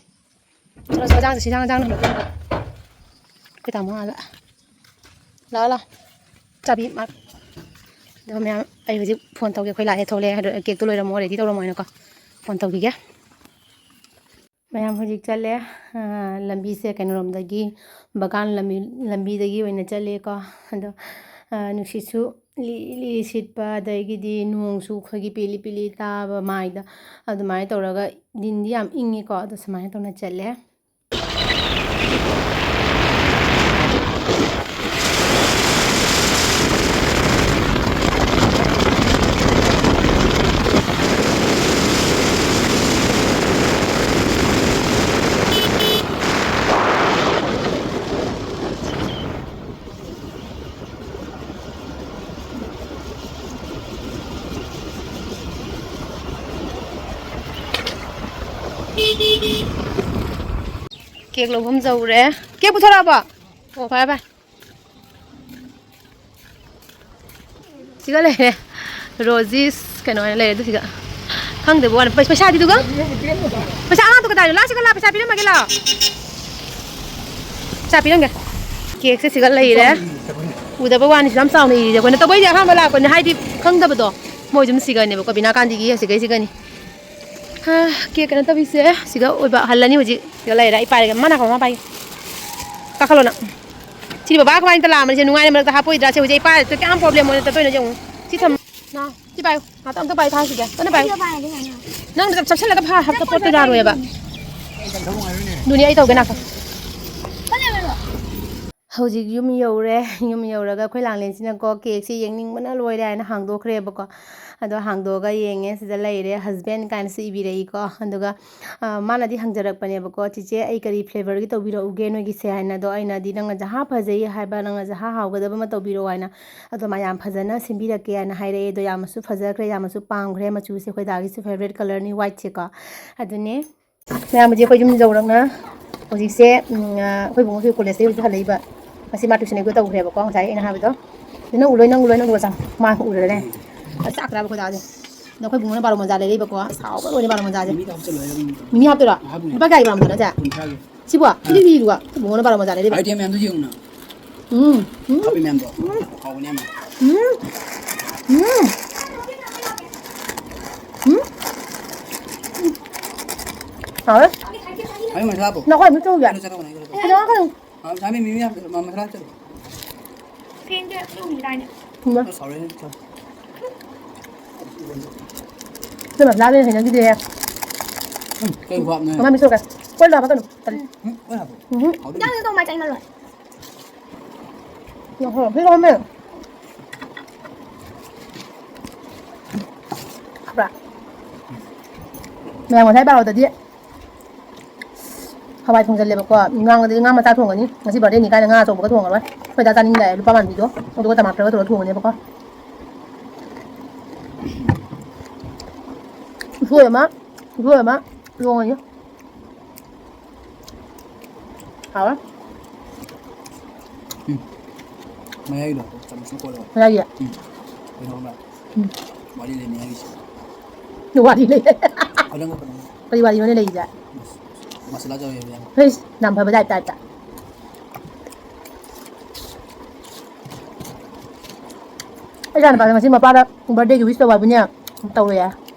ꯆꯠꯂꯣ, ꯆꯠꯂꯣ, ꯆꯥꯡꯁꯦ ꯁꯤ ꯆꯥꯡ ꯆꯥꯡꯅ ꯍꯨꯜꯂꯛꯇꯣꯏꯅꯤ꯫ ꯑꯩꯈꯣꯏ ꯇꯥꯃꯣ ꯑꯥꯗ꯫ ꯂꯥꯛꯑꯣ, ꯂꯥꯛꯑꯣ꯫ ꯆꯥꯕꯤ ꯃꯥ-, ꯑꯗꯣ ꯃꯌꯥꯝ ꯑꯩ ꯍꯧꯖꯤꯛ phone ꯇꯧꯒꯦ꯫ ꯑꯩꯈꯣꯏ ꯂꯥꯛꯑꯦ ꯊꯣꯛꯂꯛꯑꯦ ꯍꯥꯏꯗꯣ, cakeꯇꯣ ꯂꯣꯏꯔꯝꯃꯣ, ready ꯇꯧꯔꯝꯃꯣ ꯍꯥꯏꯅꯀꯣ꯫ Phone ꯇꯧꯈꯤꯒꯦ꯫ ꯃꯌꯥꯝ ꯍꯧꯖꯤꯛ ꯆꯠꯂꯦ꯫ ꯑ, ꯂꯝꯕꯤꯁꯦ ꯀꯩꯅꯣꯔꯣꯝꯗꯒꯤ, ꯕꯒꯥꯟ ꯂꯝꯕꯤ, ꯂꯝꯕꯤꯗꯒꯤ ꯑꯣꯏꯅ ꯆꯠꯂꯦꯀꯣ꯫ ꯑꯗꯣ, ꯑ, ꯅꯨꯡꯁꯤꯠꯁꯨ ꯂꯤꯔꯤ ꯂꯤꯔꯤ ꯁꯤꯠꯄ, ꯑꯗꯒꯤꯗꯤ ꯅꯣꯡꯁꯨ ꯑꯩꯈꯣꯏꯒꯤ ꯄꯤꯂꯤ ꯄꯤꯂꯤ ꯇꯥꯕ ꯃꯥꯏꯗ, ꯑꯗꯨꯃꯥꯏꯅ ꯇꯧꯔꯒ ꯗꯤꯟꯗꯤ ꯌꯥꯝ ꯏꯪꯉꯤꯀꯣ꯫ ꯑꯗꯣ ꯁꯨꯃꯥꯏꯅ ꯇꯧꯅ ꯆꯠꯂꯦ꯫ Cake ꯂꯧꯐꯝ ꯌꯧꯔꯦ꯫ Cake ꯄꯨꯊꯣꯔꯛꯑꯕꯣ? ꯑꯣ, ꯐꯔꯦ, ꯐꯔꯦ꯫ ꯁꯤꯒ ꯂꯩꯔꯦ꯫ ꯔꯣꯖꯤꯁ ꯀꯩꯅꯣ ꯍꯥꯏꯅ ꯂꯩꯔꯦ ꯑꯗꯨ ꯁꯤꯒ꯫ ꯈꯪꯗꯦꯕ ꯋꯥꯅꯤ꯫ ꯄꯩ-, ꯄꯩꯁꯥꯗꯤꯗꯨꯒ? ꯄꯩꯁꯥ ꯑꯉꯥꯡꯗꯣ ꯀꯗꯥꯏꯅꯣ? ꯂꯥꯛꯁꯤꯒ ꯂꯥ, ꯄꯩꯁꯥ ꯄꯤꯔꯝꯃꯒꯦ ꯂꯥꯛꯑꯣ꯫ ꯄꯩꯁꯥ ꯄꯤꯔꯝꯒꯦ꯫ ꯀꯦꯛꯁꯦ ꯁꯤꯒ ꯂꯩꯔꯦ꯫ ꯎꯗꯕ ꯋꯥꯅꯤ, ꯁꯨ ꯌꯥꯝ ꯆꯥꯎꯅ ꯏꯔꯤꯁꯦ ꯑꯩꯈꯣꯏꯅ꯫ ꯇꯧꯕꯩꯗꯤ ꯑꯍꯥꯟꯕ ꯂꯥꯛꯄꯅꯤ, ꯍꯥꯏꯗꯤ ꯈꯪꯗꯕꯗꯣ꯫ ꯃꯣꯏ ꯑꯗꯨꯝ ꯁꯤꯒꯅꯦꯕꯀꯣ, ꯕꯤꯅꯥ ꯀꯥꯟꯇꯤꯒꯤ ꯁꯤꯒꯩ ꯁꯤꯒꯅꯤ꯫ ꯍꯥ, ꯀꯦꯛ ꯀꯩꯅꯣ ꯇꯧꯕꯤꯁꯦ꯫ ꯁꯤꯒ ꯑꯣꯏꯕ ꯍꯜꯂꯅꯤ ꯍꯧꯖꯤꯛ꯫ ꯁꯤꯒ ꯂꯩꯔꯦ꯫ ꯑꯩ ꯄꯥꯏꯔꯒꯦ꯫ ꯃꯥ ꯅꯥꯀꯣꯡ ꯃꯥ ꯄꯥꯏꯒꯦ꯫ ꯀꯥꯈꯠꯂꯣ ꯅꯪ꯫ ꯁꯤꯗꯤ ꯕꯕꯥ ꯀꯃꯥꯏꯅ ꯂꯥꯛꯑꯝꯕꯅꯤ? ꯁꯤ ꯅꯨꯡꯉꯥꯏꯅ ꯃꯔꯛꯇ ꯍꯥꯞꯄꯣꯏꯗ꯭ꯔꯥ? ꯁꯤ ꯍꯧꯖꯤꯛ ꯑꯩ ꯄꯥꯏꯔꯦ꯫ ꯀꯌꯥꯝ ꯄ꯭ꯔꯣꯕ꯭ꯂꯦꯝ ꯑꯣꯏꯅ ꯆꯠꯇꯣꯏꯅꯣ ꯌꯦꯡꯉꯨ꯫ ꯁꯤ ꯊꯝ-, ꯅꯥ, ꯁꯤ ꯄꯥꯏꯌꯨ꯫ ꯉꯥꯛꯇ ꯑꯝꯇ ꯄꯥꯏꯌꯨ ꯊꯥꯁꯤꯒꯦ꯫ ꯀꯟꯅ ꯄꯥꯏꯌꯨ꯫ ꯑꯩꯁꯨ ꯄꯥꯏꯔꯗꯤ ꯌꯥꯅꯤ꯫ ꯅꯪ ꯆꯞꯁꯤꯜꯂꯒ ꯐꯥ-, ꯍꯥꯞꯀꯠꯄꯗꯣ ꯌꯥꯔꯣꯏꯕ꯫ ꯑꯗꯨꯅꯤ ꯑꯩ ꯇꯧꯒꯦ ꯅꯥꯀꯣ꯫ ꯍꯧꯖꯤꯛ ꯌꯨꯝ ꯌꯧꯔꯦ꯫ ꯌꯨꯝ ꯌꯧꯔꯒ ꯑꯩꯈꯣꯏ ꯂꯥꯡꯂꯦꯟꯁꯤꯅꯀꯣ ꯀꯦꯛꯁꯦ ꯌꯦꯡꯅꯤꯡꯕꯅ ꯂꯣꯏꯔꯦ ꯍꯥꯏꯅ ꯍꯥꯡꯗꯣꯛꯈ꯭ꯔꯦꯕꯀꯣ꯫ ꯑꯗꯣ ꯍꯥꯡꯗꯣꯛꯑꯒ ꯌꯦꯡꯉꯦ, ꯁꯤꯗ ꯂꯩꯔꯦ꯫ Husband ꯀꯥꯏꯅꯁꯨ ꯏꯕꯤꯔꯛꯏꯀꯣ꯫ ꯑꯗꯨꯒ, ꯑ, ꯃꯥꯅꯗꯤ ꯍꯪꯖꯔꯛꯄꯅꯦꯕꯀꯣ, "ꯆꯤꯆꯦ, ꯑꯩ ꯀꯔꯤ flavourꯒꯤ ꯇꯧꯕꯤꯔꯛꯎꯒꯦ ꯅꯣꯏꯒꯤꯁꯦ?" ꯍꯥꯏꯅ꯫ ꯑꯗꯣ ꯑꯩꯅꯗꯤ, "ꯅꯪꯅ ꯖꯍꯥ ꯐꯖꯩ ꯍꯥꯏꯕ, ꯅꯪꯅ ꯖꯍꯥ ꯍꯥꯎꯒꯗꯕ ꯑꯃ ꯇꯧꯕꯤꯔꯛꯑꯣ" ꯍꯥꯏꯅ꯫ ꯑꯗꯣ ꯃꯥ ꯌꯥꯝ ꯐꯖꯅ ꯁꯤꯟꯕꯤꯔꯛꯀꯦ ꯍꯥꯏꯅ ꯍꯥꯏꯔꯛꯑꯦ꯫ ꯑꯗꯣ ꯌꯥꯝꯅꯁꯨ ꯐꯖꯈ꯭ꯔꯦ, ꯌꯥꯝꯅꯁꯨ ꯄꯥꯝꯈ꯭ꯔꯦ꯫ ꯃꯆꯨꯁꯦ ꯑꯩꯈꯣꯏ ꯗꯥꯒꯤꯁꯨ favourite colourꯅꯤ, whiteꯁꯦꯀꯣ꯫ ꯑꯗꯨꯅꯦ꯫ ꯃꯌꯥꯝ ꯍꯧꯖꯤꯛ ꯑꯩꯈꯣꯏ ꯌꯨꯝ ꯌꯧꯔꯛꯅ ꯍꯧꯖꯤꯛꯁꯦ, ꯎꯝ, ꯑ, ꯑꯩꯈꯣꯏ ꯏꯕꯨꯡꯉꯣꯁꯨ ꯀꯣꯂꯦꯖꯇꯒꯤ ꯍꯧꯖꯤꯛ ꯍꯜꯂꯛꯏꯕ꯫ ꯉꯁꯤ ꯃꯥ tuition ꯑꯦꯛꯇ ꯇꯧꯈ꯭ꯔꯦꯕꯀꯣ, ꯉꯁꯥꯏ ꯑꯩꯅ ꯍꯥꯏꯕꯗꯣ꯫ "ꯅꯪ ꯎꯔꯣꯏ, ꯅꯪ ꯎꯔꯣꯏ, ꯅꯪ ꯎꯔꯣꯏ", ꯆꯪ-, ꯃꯥ ꯎꯔ ꯂꯩꯔꯦ꯫ ꯑꯁ, ꯆꯥꯛꯇ꯭ꯔꯥꯕ ꯑꯩꯈꯣꯏ ꯗꯥꯁꯦ꯫ ꯑꯗꯣ ꯑꯩꯈꯣꯏ ꯏꯕꯨꯡꯉꯣꯅ ꯕꯥꯔꯣ ꯃꯣꯖꯥ ꯂꯩꯔꯛꯏꯕꯀꯣ꯫ ꯑꯁ, ꯍꯥꯎꯕ ꯂꯣꯏꯔꯦ ꯕꯥꯔꯣ ꯃꯣꯖꯥꯁꯦ꯫ ꯃꯤꯃꯤ ꯍꯥꯞꯆꯜꯂꯣ ꯍꯥꯏꯔꯒ ꯃꯤꯃꯤ ꯍꯥꯞꯇꯣꯏꯔꯣ? ꯍꯥꯞꯄꯨꯅꯦ꯫ ꯂꯨꯄꯥ ꯀꯌꯥꯒꯤ ꯕꯥꯔꯣ ꯃꯣꯖꯥꯅꯣ ꯁꯦ? ꯀꯨꯟꯊ꯭ꯔꯥꯒꯤ꯫ ꯁꯤꯕꯣ? ꯁꯤꯗꯤ ꯂꯤꯔꯨꯒ꯫ ꯑꯩꯈꯣꯏ ꯏꯕꯨꯡꯉꯣꯅ ꯕꯥꯔꯣ ꯃꯣꯖꯥ ꯂꯩꯔꯛꯏꯕ꯫ Item ꯃꯌꯥꯝꯗꯣ ꯌꯦꯡꯉꯨꯅ꯫ ꯎꯝ, ꯎꯝ꯫ ꯍꯥꯞꯄꯤ ꯃꯌꯥꯝꯗꯣ꯫ ꯎꯝ꯫ ꯍꯥꯎꯕꯅꯦ ꯌꯥꯝꯅ꯫ ꯎꯝ꯫ ꯎꯝ꯫ ꯎꯝ꯫ ꯍꯥꯎꯋꯦ꯫ ꯍꯥꯏ ꯃꯁꯂꯥ ꯍꯥꯞꯄꯣ꯫ ꯅꯈꯣꯏ ꯑꯃꯨꯛ ꯆꯧꯁꯦ꯫ ꯑꯩꯅ ꯆꯠꯂꯣ, ꯑꯩꯅ ꯆꯠꯂꯣ꯫ ꯀꯩꯗꯧꯔꯒꯦ? ꯍꯥꯎ, ꯆꯥꯃꯤ ꯃꯤꯃꯤ ꯍꯥꯞꯄꯣ, ꯃ-, ꯃꯁꯂꯥ ꯍꯥꯞꯆꯜꯂꯣ꯫ ꯐꯦꯟꯁꯦ ꯎꯪꯈꯤꯗꯥꯏꯅꯦ? ꯎꯝ꯫ ꯑꯣ, sorry, sorry꯫ ꯁꯤ ꯃꯁꯂꯥꯗꯤ ꯍꯩꯅꯈꯤꯗꯦꯍꯦ꯫ ꯎꯝ, ꯀꯩ ꯈ꯭ꯋꯥꯞꯅꯣ? ꯃꯃꯥꯡ ꯃꯤꯁ ꯇꯧꯔꯛꯀꯦ꯫ ꯀꯣꯏꯂꯣ ꯍꯥꯞꯄꯛꯀꯅꯨ꯫ ꯇꯜꯂꯤ꯫ ꯎꯝ, ꯀꯣꯏ ꯍꯥꯞꯄꯣ꯫ ꯎꯝ꯫ ꯍꯥꯎꯗꯣꯏꯅꯤ꯫ ꯏꯟꯖꯥꯡꯗꯣ ꯃꯥꯏ ꯆꯥꯏꯃꯜꯂꯣꯏ꯫ ꯉꯥꯏꯈꯣ, ꯁꯤ ꯂꯧꯔꯝꯃꯦ꯫ ꯈꯪꯕ꯭ꯔꯥ? ꯃꯌꯥꯝ ꯉꯁꯥꯏ ꯕꯥꯔꯣꯗꯗꯤ ꯍꯋꯥꯏ ꯊꯣꯡꯖꯜꯂꯦꯕꯀꯣ꯫ ꯉꯥꯡꯒꯗꯤ ꯉꯥ ꯃꯆꯥ ꯊꯣꯡꯒꯅꯤ꯫ ꯉꯁꯤ birthdayꯅꯤ ꯀꯥꯏꯅ ꯉꯥ ꯑꯆꯧꯕꯒ ꯊꯣꯡꯉꯔꯣꯏ꯫ ꯑꯩꯈꯣꯏ ꯗꯥ ꯆꯥꯅꯤꯡꯗꯦ ꯍꯥꯏ, ꯂꯨꯄꯥ ꯃꯥꯟꯕꯤꯗꯣ꯫ ꯑꯗꯨꯒ ꯇꯃꯥꯇꯔꯒ ꯇꯧꯔꯒ ꯊꯣꯡꯒꯅꯦꯕꯀꯣ꯫ ꯎꯁꯣꯏ ꯑꯃ, ꯎꯁꯣꯏ ꯑꯃ ꯊꯣꯡꯉꯅꯤ꯫ ꯍꯥꯎꯔꯦ꯫ ꯎꯝ꯫ ꯃꯌꯥꯏꯗꯣ ꯆꯥꯃꯁꯅ ꯀꯣꯠꯂꯒ꯫ ꯃꯌꯥꯏꯒꯤ? ꯎꯝ꯫ ꯀꯩꯅꯣ ꯑꯃ꯫ ꯎꯝ꯫ ꯋꯥꯔꯤ ꯂꯩ ꯃꯌꯥꯏꯒꯤꯁꯦ꯫ ꯋꯥꯔꯤ ꯂꯩ꯫ ꯈꯗꯪꯒ ꯈꯗꯪꯒ꯫ ꯀꯔꯤ ꯋꯥꯔꯤꯅꯣꯅꯦ ꯂꯩꯔꯤꯁꯦ? ꯃꯁꯂꯥ ꯆꯥꯎꯋꯦꯕ ꯌꯥꯝ꯫ ꯍꯩꯁ, ꯌꯥꯝ ꯐꯕ ꯇꯥꯏꯞ ꯇꯥꯏꯞꯇ꯫ ꯑꯩ ꯏꯆꯥ ꯅꯨꯄꯥꯗ ꯉꯁꯤ ꯃꯄꯥꯗ birthdayꯒꯤ wish ꯇꯧ ꯍꯥꯏꯕꯅꯦ꯫ ꯇꯧꯔꯦ꯫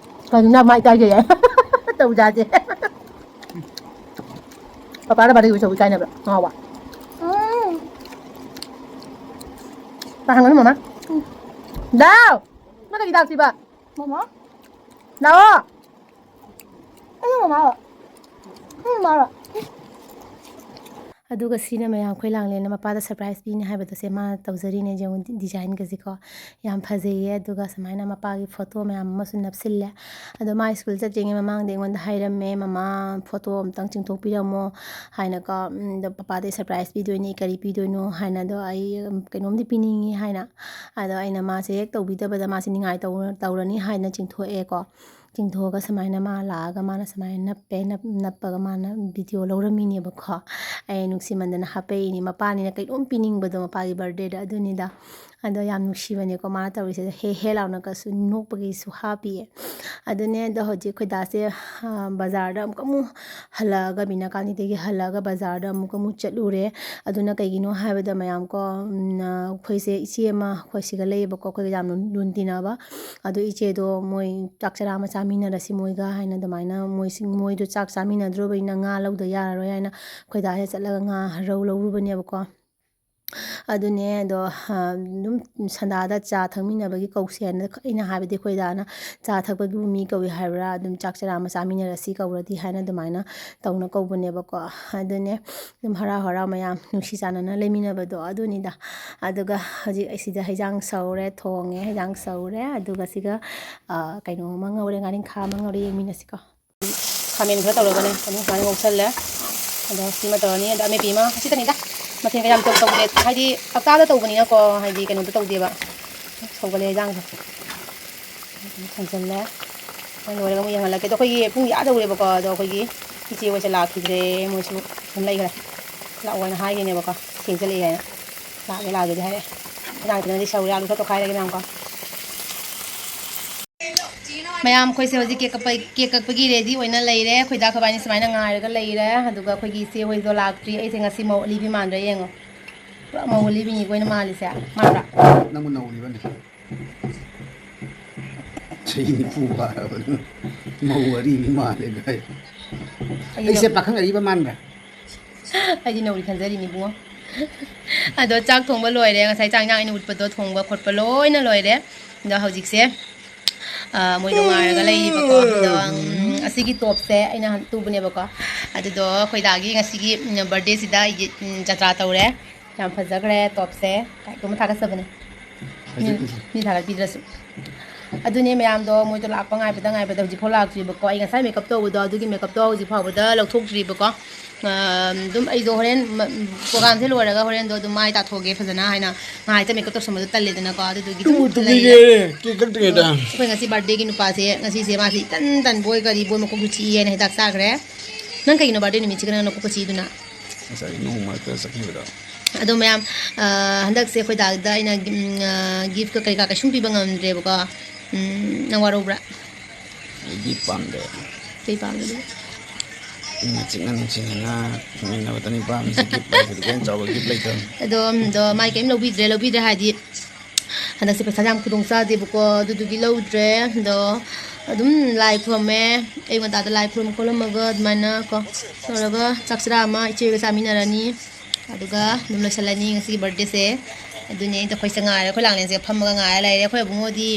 ꯀꯔꯤꯅ ꯃꯥ ꯏꯀꯥꯏꯖꯩ ꯍꯥꯏ꯫ ꯇꯧꯖꯥꯗꯦ꯫ ꯄꯄꯥꯅ birthday wish ꯇꯧꯕ ꯏꯀꯥꯏꯅꯕ꯭ꯔꯥ? ꯉꯥꯎꯕ꯫ ꯇꯥ ꯍꯪꯒꯅꯨ ꯃꯃꯥ꯫ ꯗꯥꯎ! ꯅꯪ ꯀꯔꯤ ꯗꯥꯎ ꯁꯤꯕ? ꯃꯃꯥ? ꯂꯥꯛꯑꯣ! ꯑꯩꯅ ꯃꯃꯥ ꯂꯥꯛꯑꯣ꯫ ꯑꯩꯅ ꯃꯃꯥ ꯂꯥꯛꯑꯣ꯫ ꯑꯗꯨꯒ ꯁꯤꯅ ꯃꯌꯥꯝ ꯑꯩꯈꯣꯏ ꯂꯥꯡꯂꯦꯟꯅ ꯃꯄꯥꯗ surprise ꯄꯤꯅꯤ ꯍꯥꯏꯕꯗꯣ ꯁꯦ ꯃꯥꯅ ꯇꯧꯖꯔꯤꯅꯦ꯫ ꯌꯦꯡꯉꯨ, designꯒꯁꯦꯀꯣ ꯌꯥꯝ ꯐꯖꯩꯌꯦ꯫ ꯑꯗꯨꯒ ꯁꯨꯃꯥꯏꯅ ꯃꯄꯥꯒꯤ photo ꯃꯌꯥꯝ ꯑꯃꯁꯨ ꯅꯞꯁꯤꯜꯂꯦ꯫ ꯑꯗꯣ ꯃꯥ ꯁ꯭ꯀꯨꯜ ꯆꯠꯇ꯭ꯔꯤꯉꯩ ꯃꯃꯥꯡꯗ ꯑꯩꯉꯣꯟꯗ ꯍꯥꯏꯔꯝꯃꯦ, "ꯃꯃꯥ, photo ꯑꯝꯇꯪ ꯆꯤꯡꯊꯣꯛꯄꯤꯔꯝꯃꯣ" ꯍꯥꯏꯅꯀꯣ꯫ "ꯎꯝ, ꯑꯗꯣ ꯄꯄꯥꯗꯩ surprise ꯄꯤꯗꯣꯏꯅꯤ, ꯀꯔꯤ ꯄꯤꯗꯣꯏꯅꯣ?" ꯍꯥꯏꯅ꯫ ꯑꯗꯣ ꯑꯩ, ꯎꯝ, ꯀꯩꯅꯣꯝꯗꯤ ꯄꯤꯅꯤꯡꯉꯤ ꯍꯥꯏꯅ꯫ ꯑꯗꯣ ꯑꯩꯅ ꯃꯥꯁꯦ ꯍꯦꯛ ꯇꯧꯕꯤꯗꯕꯗ ꯃꯥꯁꯦ ꯅꯤꯡꯉꯥꯏ ꯇꯧ-, ꯇꯧꯔꯅꯤ ꯍꯥꯏꯅ ꯆꯤꯡꯊꯣꯛꯑꯦꯀꯣ꯫ ꯆꯤꯡꯊꯣꯛꯑꯒ ꯁꯨꯃꯥꯏꯅ ꯃꯥ ꯂꯥꯛꯑꯒ ꯃꯥꯅ ꯁꯨꯃꯥꯏꯅ ꯅꯞꯄꯦ꯫ ꯅꯞ-, ꯅꯞꯄꯒ ꯃꯥꯅ video ꯂꯧꯔꯝꯃꯤꯅꯦꯕꯀꯣ꯫ ꯑꯩ ꯅꯨꯡꯁꯤꯃꯟꯗꯅ ꯍꯥꯞꯄꯛꯏꯅꯤ꯫ ꯃꯄꯥꯅꯤꯅ ꯀꯩꯅꯣꯝ ꯄꯤꯅꯤꯡꯕꯗꯣ ꯃꯄꯥꯒꯤ birthdayꯗ, ꯑꯗꯨꯅꯤꯗ꯫ ꯑꯗꯣ ꯌꯥꯝ ꯅꯨꯡꯁꯤꯕꯅꯦꯀꯣ ꯃꯥꯅ ꯇꯧꯔꯤꯁꯦ꯫ ꯍꯦ ꯍꯦ ꯂꯥꯎꯅꯒꯁꯨ ꯅꯣꯛꯄꯒꯤꯁꯨ ꯍꯥꯞꯄꯤꯌꯦ꯫ ꯑꯗꯨꯅꯦ꯫ ꯑꯗꯣ ꯍꯧꯖꯤꯛ ꯑꯩꯈꯣꯏ ꯗꯥꯁꯦ, ꯑ, ꯕꯖꯥꯔꯗ ꯑꯃꯨꯛꯀ ꯑꯃꯨꯛ ꯍꯜꯂꯛꯑꯒ, ꯕꯤꯅꯥ ꯀꯥꯅꯤꯗꯒꯤ ꯍꯜꯂꯛꯑꯒ ꯕꯖꯥꯔꯗ ꯑꯃꯨꯛꯀ ꯑꯃꯨꯛ ꯆꯠꯂꯨꯔꯦ꯫ ꯑꯗꯨꯅ ꯀꯩꯒꯤꯅꯣ ꯍꯥꯏꯕꯗ ꯃꯌꯥꯝ ꯀꯣ, ꯎꯝ, ꯑ, ꯑꯩꯈꯣꯏꯁꯦ ꯏꯆꯦ ꯑꯃ ꯑꯩꯈꯣꯏ ꯁꯤꯒ ꯂꯩꯌꯦꯕꯀꯣ, ꯑꯩꯈꯣꯏꯒ ꯌꯥꯝ ꯂꯨ-, ꯂꯨꯅ ꯇꯤꯟꯅꯕ꯫ ꯑꯗꯣ ꯏꯆꯦꯗꯣ ꯃꯣꯏ ꯆꯥꯛ ꯆꯔꯥ ꯑꯃ ꯆꯥꯃꯤꯟꯅꯔꯁꯤ ꯃꯣꯏꯒ ꯍꯥꯏꯅ ꯑꯗꯨꯃꯥꯏꯅ ꯃꯣꯏꯁꯤꯡ-, ꯃꯣꯏꯗꯣ ꯆꯥꯛ ꯆꯥꯃꯤꯟꯅꯗ꯭ꯔꯣꯕꯅꯤꯅ ꯉꯥ ꯂꯧꯗ ꯌꯥꯔꯔꯣꯏ ꯍꯥꯏꯅ ꯑꯩꯈꯣꯏ ꯗꯥꯁꯦ ꯆꯠꯂꯒ ꯉꯥ ꯔꯧ ꯂꯧꯔꯨꯕꯅꯦꯕꯀꯣ꯫ ꯑꯗꯨꯅꯦ꯫ ꯑꯗꯣ, ꯑ, ꯑꯗꯨꯝ ꯁꯟꯗꯥꯗ ꯆꯥ ꯊꯛꯃꯤꯟꯅꯕꯒꯤ ꯀꯧꯁꯦ ꯍꯥꯏꯅ ꯑꯩꯅ ꯍꯥꯏꯕꯗꯤ ꯑꯩꯈꯣꯏ ꯗꯥꯅ ꯆꯥ ꯊꯛꯄꯒꯤꯕꯨ ꯃꯤ ꯀꯧꯏ ꯍꯥꯏꯕ꯭ꯔꯥ, ꯑꯗꯨꯝ ꯆꯥꯛ ꯆꯔꯥ ꯑꯃ ꯆꯥꯃꯤꯟꯅꯔꯁꯤ ꯀꯧꯔꯗꯤ ꯍꯥꯏꯅ ꯑꯗꯨꯃꯥꯏꯅ ꯇꯧꯅ ꯀꯧꯕꯅꯦꯕꯀꯣ꯫ ꯑꯗꯨꯅꯦ꯫ ꯑꯗꯨꯝ ꯍꯔꯥꯎ ꯍꯔꯥꯎ ꯃꯌꯥꯝ ꯅꯨꯡꯁꯤ ꯆꯥꯟꯅꯅ ꯂꯩꯃꯤꯟꯅꯕꯗꯣ ꯑꯗꯨꯅꯤꯗ꯫ ꯑꯗꯨꯒ ꯍꯧꯖꯤꯛ ꯑꯩ ꯁꯤꯗ ꯍꯩꯖꯥꯡ ꯁꯧꯔꯦ, ꯊꯣꯡꯉꯦ, ꯍꯩꯖꯥꯡ ꯁꯧꯔꯦ꯫ ꯑꯗꯨꯒ ꯁꯤꯒ, ꯑ, ꯀꯩꯅꯣ ꯑꯃ ꯉꯧꯔꯦ, ꯉꯥꯔꯤꯡꯈꯥ ꯑꯃ ꯉꯧꯔꯦ, ꯌꯦꯡꯃꯤꯟꯅꯁꯤꯀꯣ꯫ ꯈꯥꯃꯦꯟ ꯈꯔ ꯇꯧꯔꯒꯅꯦ ꯑꯗꯨꯝ ꯁꯨꯃꯥꯏꯅ ꯉꯧꯁꯜꯂꯦ꯫ ꯑꯗꯣ ꯁꯤꯃ ꯇꯧꯔꯅꯤ꯫ ꯑꯗꯣ ꯑꯃꯦꯠꯄꯤ ꯑꯃ, ꯑꯁꯤꯇꯅꯤꯗ꯫ ꯃꯊꯦꯜ ꯀꯌꯥꯝ ꯇꯧ-, ꯇꯧꯗꯦ꯫ ꯍꯥꯏꯗꯤ ꯍꯞꯇꯥꯗ ꯇꯧꯕꯅꯤꯅꯀꯣ, ꯍꯥꯏꯗꯤ ꯀꯩꯅꯣꯗꯣ ꯇꯧꯗꯦꯕ꯫ ꯁꯧꯒꯠꯂꯦ ꯍꯩꯖꯥꯡꯁꯦ꯫ ꯊꯣꯡꯖꯜꯂꯦ꯫ ꯂꯣꯏꯔꯒ ꯑꯃꯨꯛ ꯌꯦꯡꯍꯜꯂꯛꯀꯦ꯫ ꯑꯗꯣ ꯑꯩꯈꯣꯏꯒꯤ ꯄꯨꯡ ꯑꯥ ꯌꯧꯔꯦꯕꯀꯣ꯫ ꯑꯗꯣ ꯑꯩꯈꯣꯏꯒꯤ ꯏꯆꯦ ꯍꯣꯏꯁꯦ ꯂꯥꯛꯈꯤꯗ꯭ꯔꯦ꯫ ꯃꯣꯏꯁꯨ ꯑꯗꯨꯝ ꯂꯩꯈ꯭ꯔꯦ꯫ ꯂꯥꯛꯑꯣꯅ ꯍꯥꯏꯒꯤꯅꯦꯕꯀꯣ꯫ ꯊꯦꯡꯖꯜꯂꯛꯑꯦ ꯍꯥꯏꯅ꯫ ꯂꯥꯛꯑꯒꯦ, ꯂꯥꯛꯑꯒꯦꯗꯤ ꯍꯥꯏꯔꯛꯑꯦ꯫ ꯏꯟꯖꯥꯡ ꯊꯤꯟꯅꯗꯤ ꯁꯧꯔꯦ, ꯑꯂꯨ ꯈꯔ ꯇꯣꯠꯈꯥꯏꯔꯒꯦ ꯃꯌꯥꯝꯀꯣ꯫ ꯃꯌꯥꯝ, ꯑꯩꯈꯣꯏꯁꯦ ꯍꯧꯖꯤꯛ ꯀꯦꯛ ꯀꯛꯄ, ꯀꯦꯛ ꯀꯛꯄꯒꯤ ꯔꯦꯗꯤ ꯑꯣꯏꯅ ꯂꯩꯔꯦ꯫ ꯑꯩꯈꯣꯏ ꯗꯥ ꯑꯩꯈꯣꯏꯕꯥꯅꯤ ꯁꯨꯃꯥꯏꯅ ꯉꯥꯏꯔꯒ ꯂꯩꯔꯦ꯫ ꯑꯗꯨꯒ ꯑꯩꯈꯣꯏꯒꯤ ꯏꯆꯦ ꯍꯣꯏꯗꯣ ꯂꯥꯛꯇ꯭ꯔꯤ꯫ ꯑꯩꯁꯦ ꯉꯁꯤ ꯃꯧ ꯑꯂꯤꯕꯤ ꯃꯥꯟꯗ꯭ꯔꯥ ꯌꯦꯡꯉꯣ꯫ ꯄꯨꯔꯥ ꯃꯧ ꯑꯂꯤꯕꯤꯅꯤꯀꯣ ꯑꯩꯅ ꯃꯥꯜꯂꯤꯁꯦ꯫ ꯃꯥꯟꯕ꯭ꯔꯥ? ꯅꯪꯕꯨ ꯅꯧꯔꯤꯕꯅꯤ꯫ ꯆꯍꯤ ꯅꯤꯐꯨ ꯐꯥꯔꯕꯅꯤ꯫ ꯃꯧ ꯑꯔꯤꯕꯤ ꯃꯥꯜꯂꯦ ꯀꯥꯏ꯫ ꯑꯩꯗꯤ ꯑꯩꯁꯦ ꯅꯧ- ꯄꯥꯈꯪ ꯑꯔꯤꯕ ꯃꯥꯟꯕ꯭ꯔꯥ? ꯑꯩꯗꯤ ꯅꯧꯔꯤ ꯈꯟꯖꯔꯤꯅꯤ ꯏꯕꯨꯡꯉꯣ꯫ ꯑꯗꯣ ꯆꯥꯛ ꯊꯣꯡꯕ ꯂꯣꯏꯔꯦ꯫ ꯉꯁꯥꯏ ꯆꯥꯛ ꯏꯟꯖꯥꯡ ꯑꯩꯅ ꯎꯠꯄꯗꯣ ꯊꯣꯡꯕ ꯈꯣꯠꯄ ꯂꯣꯏꯅ ꯂꯣꯏꯔꯦ꯫ ꯑꯗꯣ ꯍꯧꯖꯤꯛꯁꯦ, ꯑ, ꯃꯣꯏꯗꯣ ꯉꯥꯏꯔꯒ ꯂꯩꯔꯤꯕꯀꯣ꯫ ꯑꯗꯣ, ꯎꯝ, ꯑꯁꯤꯒꯤ ꯇꯣꯞꯁꯦ ꯑꯩꯅ ꯍꯥꯟ ꯇꯨꯕꯅꯦꯕꯀꯣ꯫ ꯑꯗꯨꯗꯣ ꯑꯩꯈꯣꯏ ꯗꯥꯒꯤ ꯉꯁꯤꯒꯤ, ꯎꯝ, ꯕꯥꯔꯗꯦꯁꯤꯗ ꯌꯦ-, ꯎꯝ, ꯖꯇ꯭ꯔꯥ ꯇꯧꯔꯦ꯫ ꯌꯥꯝ ꯐꯖꯈ꯭ꯔꯦ ꯇꯣꯞꯁꯦ꯫ ꯀꯥꯏ ꯀꯨꯝꯕ ꯊꯥꯒꯠꯆꯕꯅꯦ꯫ ꯃꯤ, ꯍꯧꯖꯤꯛ ꯃꯤ ꯊꯥꯒꯠꯄꯤꯗ꯭ꯔꯁꯨ꯫ ꯑꯗꯨꯅꯦ ꯃꯌꯥꯝꯗꯣ, ꯃꯣꯏꯗꯣ ꯂꯥꯛꯄ ꯉꯥꯏꯕꯗ ꯉꯥꯏꯕꯗ ꯍꯧꯖꯤꯛꯐꯥꯎ ꯂꯥꯛꯇ꯭ꯔꯤꯕꯀꯣ꯫ ꯑꯩ ꯉꯁꯥꯏ ꯃꯦꯀꯞ ꯇꯧꯕꯗꯣ, ꯑꯗꯨꯒꯤ ꯃꯦꯀꯞꯇꯣ ꯍꯧꯖꯤꯛ ꯐꯥꯎꯕꯗ ꯂꯧꯊꯣꯛꯇ꯭ꯔꯤꯕꯀꯣ꯫ ꯑꯥ, ꯑꯗꯨꯝ ꯑꯩꯗꯣ ꯍꯣꯔꯦꯟ ꯃ-, ꯄ꯭ꯔꯣꯒꯥꯝꯁꯦ ꯂꯣꯏꯔꯒ ꯍꯣꯔꯦꯟꯗꯣ ꯑꯗꯨꯝ ꯃꯥꯏ ꯇꯥꯊꯣꯛꯑꯒꯦ ꯐꯖꯅ ꯍꯥꯏꯅ꯫ ꯉꯥꯏꯇ ꯃꯦꯀꯞ ꯇꯧꯁꯟꯕꯗꯣ ꯇꯜꯂꯦꯗꯅꯀꯣ, ꯑꯗꯨꯗꯨꯒꯤ ꯑꯗꯨꯝ ꯇꯨ, ꯇꯨ, ꯂꯩꯔꯦ꯫ ꯀꯦꯛ ꯀꯛꯇ꯭ꯔꯤꯉꯩꯗ꯫ ꯑꯩꯈꯣꯏ ꯉꯁꯤ ꯕꯥꯔꯗꯦꯒꯤ ꯅꯨꯄꯥꯁꯦ, ꯉꯁꯤꯁꯦ ꯃꯥꯁꯦ ꯏꯇꯟ ꯇꯟꯕꯣꯏ ꯀꯔꯤꯕꯣꯏ ꯃꯀꯣꯛꯁꯨ ꯆꯤꯛꯏ ꯍꯥꯏꯅ ꯍꯤꯗꯥꯛ ꯆꯥꯈ꯭ꯔꯦ꯫ ꯅꯪ ꯀꯩꯒꯤꯅꯣ ꯕꯥꯔꯗꯦ ꯅꯨꯃꯤꯠꯁꯤꯒ ꯅꯪ ꯅꯀꯣꯛꯀ ꯆꯤꯛꯏꯗꯨꯅ? ꯉꯁꯥꯏ ꯅꯣꯡ ꯃꯔꯛꯇ ꯆꯠꯈꯤꯕꯗꯣ꯫ ꯑꯗꯣ ꯃꯌꯥꯝ, ꯑ, ꯍꯟꯗꯛꯁꯦ ꯑꯩꯈꯣꯏ ꯗꯥꯗ ꯑꯩꯅ, ꯎꯝ, ꯑ, ꯒꯤꯐꯀ ꯀꯩꯀꯥ ꯀꯩꯁꯨꯝ ꯄꯤꯕ ꯉꯝꯗ꯭ꯔꯦꯕꯀꯣ꯫ ꯎꯝ, ꯅꯪ ꯋꯥꯔꯧꯕ꯭ꯔꯥ? ꯑꯩꯗꯤ ꯄꯥꯝꯗꯦ꯫ ꯀꯩ ꯄꯥꯝꯗꯦ? ꯏꯪꯅ ꯆꯤꯛꯅ ꯅꯨꯡꯁꯤꯅꯅ ꯍꯤꯡꯃꯤꯟꯅꯕꯗꯅꯤ ꯄꯥꯝꯃꯤꯁꯦ꯫ ꯒꯤꯐ ꯍꯥꯏꯁꯤꯗꯤ ꯀꯩꯝ ꯆꯥꯎꯕ ꯒꯤꯐ ꯂꯩꯇꯕꯅꯤ꯫ ꯑꯗꯣ, ꯎꯝ, ꯑꯗꯣ ꯃꯥꯏ ꯀꯩꯝ ꯂꯧꯕꯤꯗ꯭ꯔꯦ, ꯂꯧꯕꯤꯗ꯭ꯔꯦ ꯍꯥꯏꯗꯤ ꯍꯟꯗꯛꯁꯦ ꯄꯩꯁꯥ ꯌꯥꯝ ꯈꯨꯗꯣꯡ ꯆꯥꯗꯦꯕꯀꯣ, ꯑꯗꯨꯗꯨꯒꯤ ꯂꯧꯗ꯭ꯔꯦ꯫ ꯑꯗꯣ ꯑꯗꯨꯝ ꯂꯥꯏ ꯈꯨꯔꯨꯝꯃꯦ, ꯑꯌꯨꯛ ꯉꯟꯇꯥꯗ ꯂꯥꯏ ꯈꯨꯔꯨꯝ ꯈꯣꯠꯂꯝꯃꯒ ꯑꯗꯨꯃꯥꯏꯅ ꯀꯣ ꯇꯧꯔꯒ ꯆꯥꯛ ꯆꯔꯥ ꯑꯃ ꯏꯆꯦꯒ ꯆꯥꯃꯤꯟꯅꯔꯅꯤ꯫ ꯑꯗꯨꯒ ꯑꯗꯨꯝ ꯂꯣꯏꯁꯤꯜꯂꯅꯤ ꯉꯁꯤꯒꯤ ꯕꯥꯔꯗꯦꯁꯦ꯫ ꯑꯗꯨꯅꯦ ꯑꯩꯗꯣ ꯑꯩꯈꯣꯏꯁꯦ ꯉꯥꯏꯔꯦ, ꯑꯩꯈꯣꯏ ꯂꯥꯡꯂꯦꯟꯁꯦ ꯐꯝꯃꯒ ꯉꯥꯏꯔ ꯂꯩꯔꯦ꯫ ꯑꯩꯈꯣꯏ ꯑꯕꯨꯡꯉꯣꯗꯤ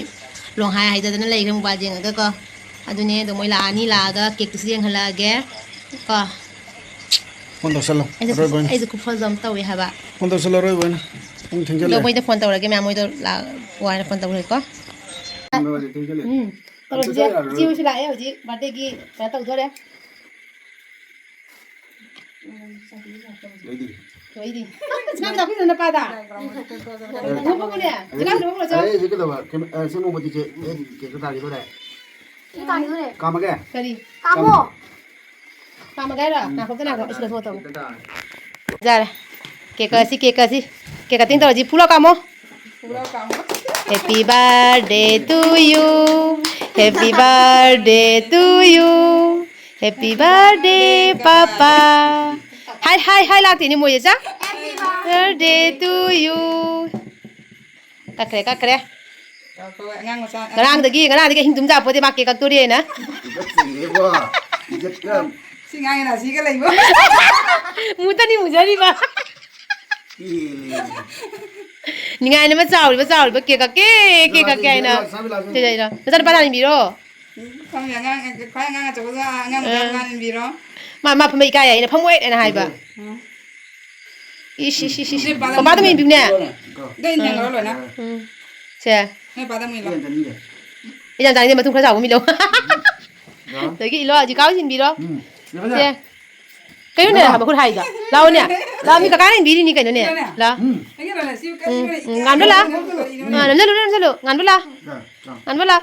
ꯂꯣꯡꯍꯥꯏ ꯍꯥꯏꯗꯗꯅ ꯂꯩꯈ꯭ꯔꯦ ꯃꯣꯕꯥꯏꯜ ꯌꯦꯡꯉꯒ ꯀꯣ꯫ ꯑꯗꯨꯅꯦ ꯑꯗꯣ ꯃꯣꯏ ꯂꯥꯛꯑꯅꯤ, ꯂꯥꯛꯑꯒ ꯀꯦꯛꯇꯨꯁꯨ ꯌꯦꯡꯍꯜꯂꯛꯑꯒꯦ ꯀꯣ꯫ ꯐꯣꯟ ꯇꯧꯁꯜꯂꯣ, ꯑꯩꯁꯨ, ꯑꯔꯣꯏꯕ ꯑꯣꯏꯅ꯫ ꯑꯩꯁꯨ ꯈꯨꯐꯖ ꯑꯃ ꯇꯧꯋꯦ ꯍꯥꯏꯕ꯫ ꯐꯣꯟ ꯇꯧꯁꯜꯂꯣ, ꯑꯔꯣꯏꯕ ꯑꯣꯏꯅ꯫ ꯄꯨꯡ ꯑꯗꯣ ꯊꯦꯡꯖꯜꯂꯛꯑꯦ꯫ ꯃꯣꯏꯗ ꯐꯣꯟ ꯇꯧꯔꯒꯦ ꯃꯌꯥꯝ, ꯃꯣꯏꯗꯣ ꯂꯥꯛ-, ꯋꯥꯅ ꯐꯣꯟ ꯇꯧꯔꯒꯦꯀꯣ꯫ ꯄꯨꯡ ꯊꯦꯡꯖꯜꯂꯛꯑꯦ꯫ ꯎꯝ꯫ ꯇꯧꯔꯁꯦ꯫ ꯏꯆꯦ ꯍꯣꯏꯁꯨ ꯂꯥꯛꯑꯦ ꯍꯧꯖꯤꯛ ꯕꯥꯔꯗꯦꯒꯤ ꯀꯩꯅꯣ ꯇꯧꯗꯣꯔꯦ꯫ ꯂꯩꯗꯤ꯫ ꯂꯣꯏꯗꯤ꯫ ꯅꯪ ꯇꯥꯛꯄꯤꯅꯨ ꯅꯄꯥꯗ꯫ ꯂꯣꯏꯕꯅꯦ꯫ ꯖꯤꯂꯥ ꯂꯣꯏꯕ ꯂꯣꯏ ꯆꯠꯂꯣ꯫ ꯑꯩ ꯁꯤ ꯀꯩꯗꯧꯕ? ꯀꯩꯅꯣ, ꯑ, ꯁꯤ ꯃꯣꯃꯣꯇꯤꯁꯦ, ꯑꯦ, ꯀꯦꯛꯇ ꯇꯥꯈꯤꯗꯣꯔꯦ꯫ ꯁꯤ ꯇꯥꯈꯤꯗꯣꯔꯦ꯫ ꯀꯥꯝꯃꯒꯦ? ꯀꯔꯤ? ꯀꯥꯝꯃꯣ꯫ ꯀꯥꯝꯃꯒꯦ ꯍꯥꯏꯔꯣ? ꯎꯝ꯫ ꯉꯥꯏꯈꯣ, ꯑꯝꯇ ꯉꯥꯏꯈꯣ꯫ ꯑꯩ ꯁꯤ ꯂꯧꯊꯣꯛꯑ ꯇꯧꯒꯦ꯫ ꯌꯥꯔꯦ꯫ ꯀꯦꯛ ꯀꯛꯑꯁꯤ, ꯀꯦꯛ ꯀꯛꯑꯁꯤ꯫ Cake cutting ꯇꯧꯔꯁꯤ, ꯐꯨꯂꯥꯎ ꯀꯥꯝꯃꯣ꯫ Happy birthday to you, happy birthday to you, happy birthday papa. ꯍꯥꯏ ꯍꯥꯏ ꯍꯥꯏ ꯂꯥꯛꯇꯦꯅꯦ ꯃꯣꯏꯁꯦ꯫ ꯆꯥ꯫ Birthday to you꯫ ꯀꯛꯈ꯭ꯔꯦ ꯀꯛꯈ꯭ꯔꯦ꯫ ꯑꯉꯥꯡ ꯃꯆꯥ꯫ ꯉꯔꯥꯡꯗꯒꯤ ꯉꯔꯥꯡꯗꯒꯤ ꯑꯍꯤꯡ ꯇꯨꯝ ꯆꯥꯄꯣꯠꯇꯦ ꯃꯥ cake ꯀꯛꯇꯣꯔꯦꯅ꯫ ꯏꯖꯠ ꯆꯤꯡꯉꯦꯕꯣ꯫ ꯏꯖꯠ ꯀ- ꯁꯤ ꯉꯥꯡꯉꯦ ꯔꯥꯁꯤꯒ ꯂꯩꯕ꯫ ꯃꯨꯇꯅꯤ ꯃꯨꯖꯔꯤꯕ꯫ ꯄꯦꯜꯂꯦ꯫ ꯅꯤꯡꯉꯥꯏꯅ ꯑꯃ ꯆꯥꯎꯔꯤꯕ ꯆꯥꯎꯔꯤꯕ cake ꯀꯛꯀꯦ cake ꯀꯛꯀꯦ ꯍꯥꯏꯅ꯫ ꯁꯤ ꯂꯩꯔꯣ꯫ ꯅꯆꯥꯅꯨꯄꯥ ꯇꯥꯟꯕꯤꯔꯣ꯫ ꯈ꯭ꯋꯥꯏ ꯑꯉꯥꯡ ꯈ꯭ꯋꯥꯏ ꯑꯉꯥꯡ ꯑꯆꯧꯕꯗ ꯑꯉꯥꯡ ꯃꯆꯥ ꯑꯥ꯫ ꯇꯥꯟꯕꯤꯔꯣ꯫ ꯃꯥ ꯃꯥ ꯐꯝꯕ ꯏꯀꯥꯏ ꯍꯥꯏꯅ ꯐꯝꯃꯣꯏ ꯍꯥꯏꯅ ꯍꯥꯏꯕ꯫ ꯎꯝ꯫ ꯏꯁ ꯏꯁ ꯏꯁ ꯏꯁ꯫ ꯅꯣꯏ ꯄꯥꯗ ꯄꯥꯄꯥꯗ ꯑꯃꯨꯛ ꯃꯨꯟꯕꯤꯌꯨꯅꯦ꯫ ꯅꯣꯏ ꯏꯟꯖꯥꯡ ꯂꯧꯔ ꯂꯣꯏꯅ꯫ ꯎꯝ꯫ ꯁꯦ꯫ ꯅꯣꯏ ꯄꯥꯗ ꯑꯃꯨꯛ ꯏꯜꯂꯣ꯫ ꯏꯟꯖꯥꯡ ꯆꯥꯅꯤꯡꯗꯦ ꯃꯇꯨꯝ ꯈꯔ ꯆꯥꯎꯕ ꯑꯃ ꯏꯜꯂꯣ꯫ ꯑꯗꯒꯤ ꯏꯜꯂꯣ ꯍꯧꯖꯤꯛ ꯀꯥꯎ ꯏꯟꯕꯤꯔꯣ꯫ ꯎꯝ꯫ ꯁꯦ꯫ ꯀꯩꯅꯣꯅꯦ ꯃꯈꯨꯠ ꯍꯥꯏꯗꯣ꯫ ꯂꯥꯎꯅꯦ꯫ ꯂꯥꯎ ꯃꯤ ꯀꯀꯥꯅ ꯏꯟꯕꯤꯔꯤꯅꯤ ꯀꯩꯅꯣꯅꯦ꯫ ꯏꯜꯂꯣꯅꯦ꯫ ꯂꯥꯎ꯫ ꯎꯝ꯫ ꯑꯩꯒꯤ ꯏꯜꯂꯣꯅꯦ꯫ ꯁꯤ ꯎꯝ꯫ ꯎꯝ꯫ ꯉꯥꯟꯕ ꯂꯥꯎ꯫ ꯏꯜꯂꯣꯅꯦ꯫ ꯑꯥ, ꯅꯝꯖꯜꯂꯨ ꯅꯝꯖꯜꯂꯨ꯫ ꯉꯥꯟꯕ ꯂꯥꯎ꯫ ꯉꯥꯟꯕ ꯂꯥꯎ꯫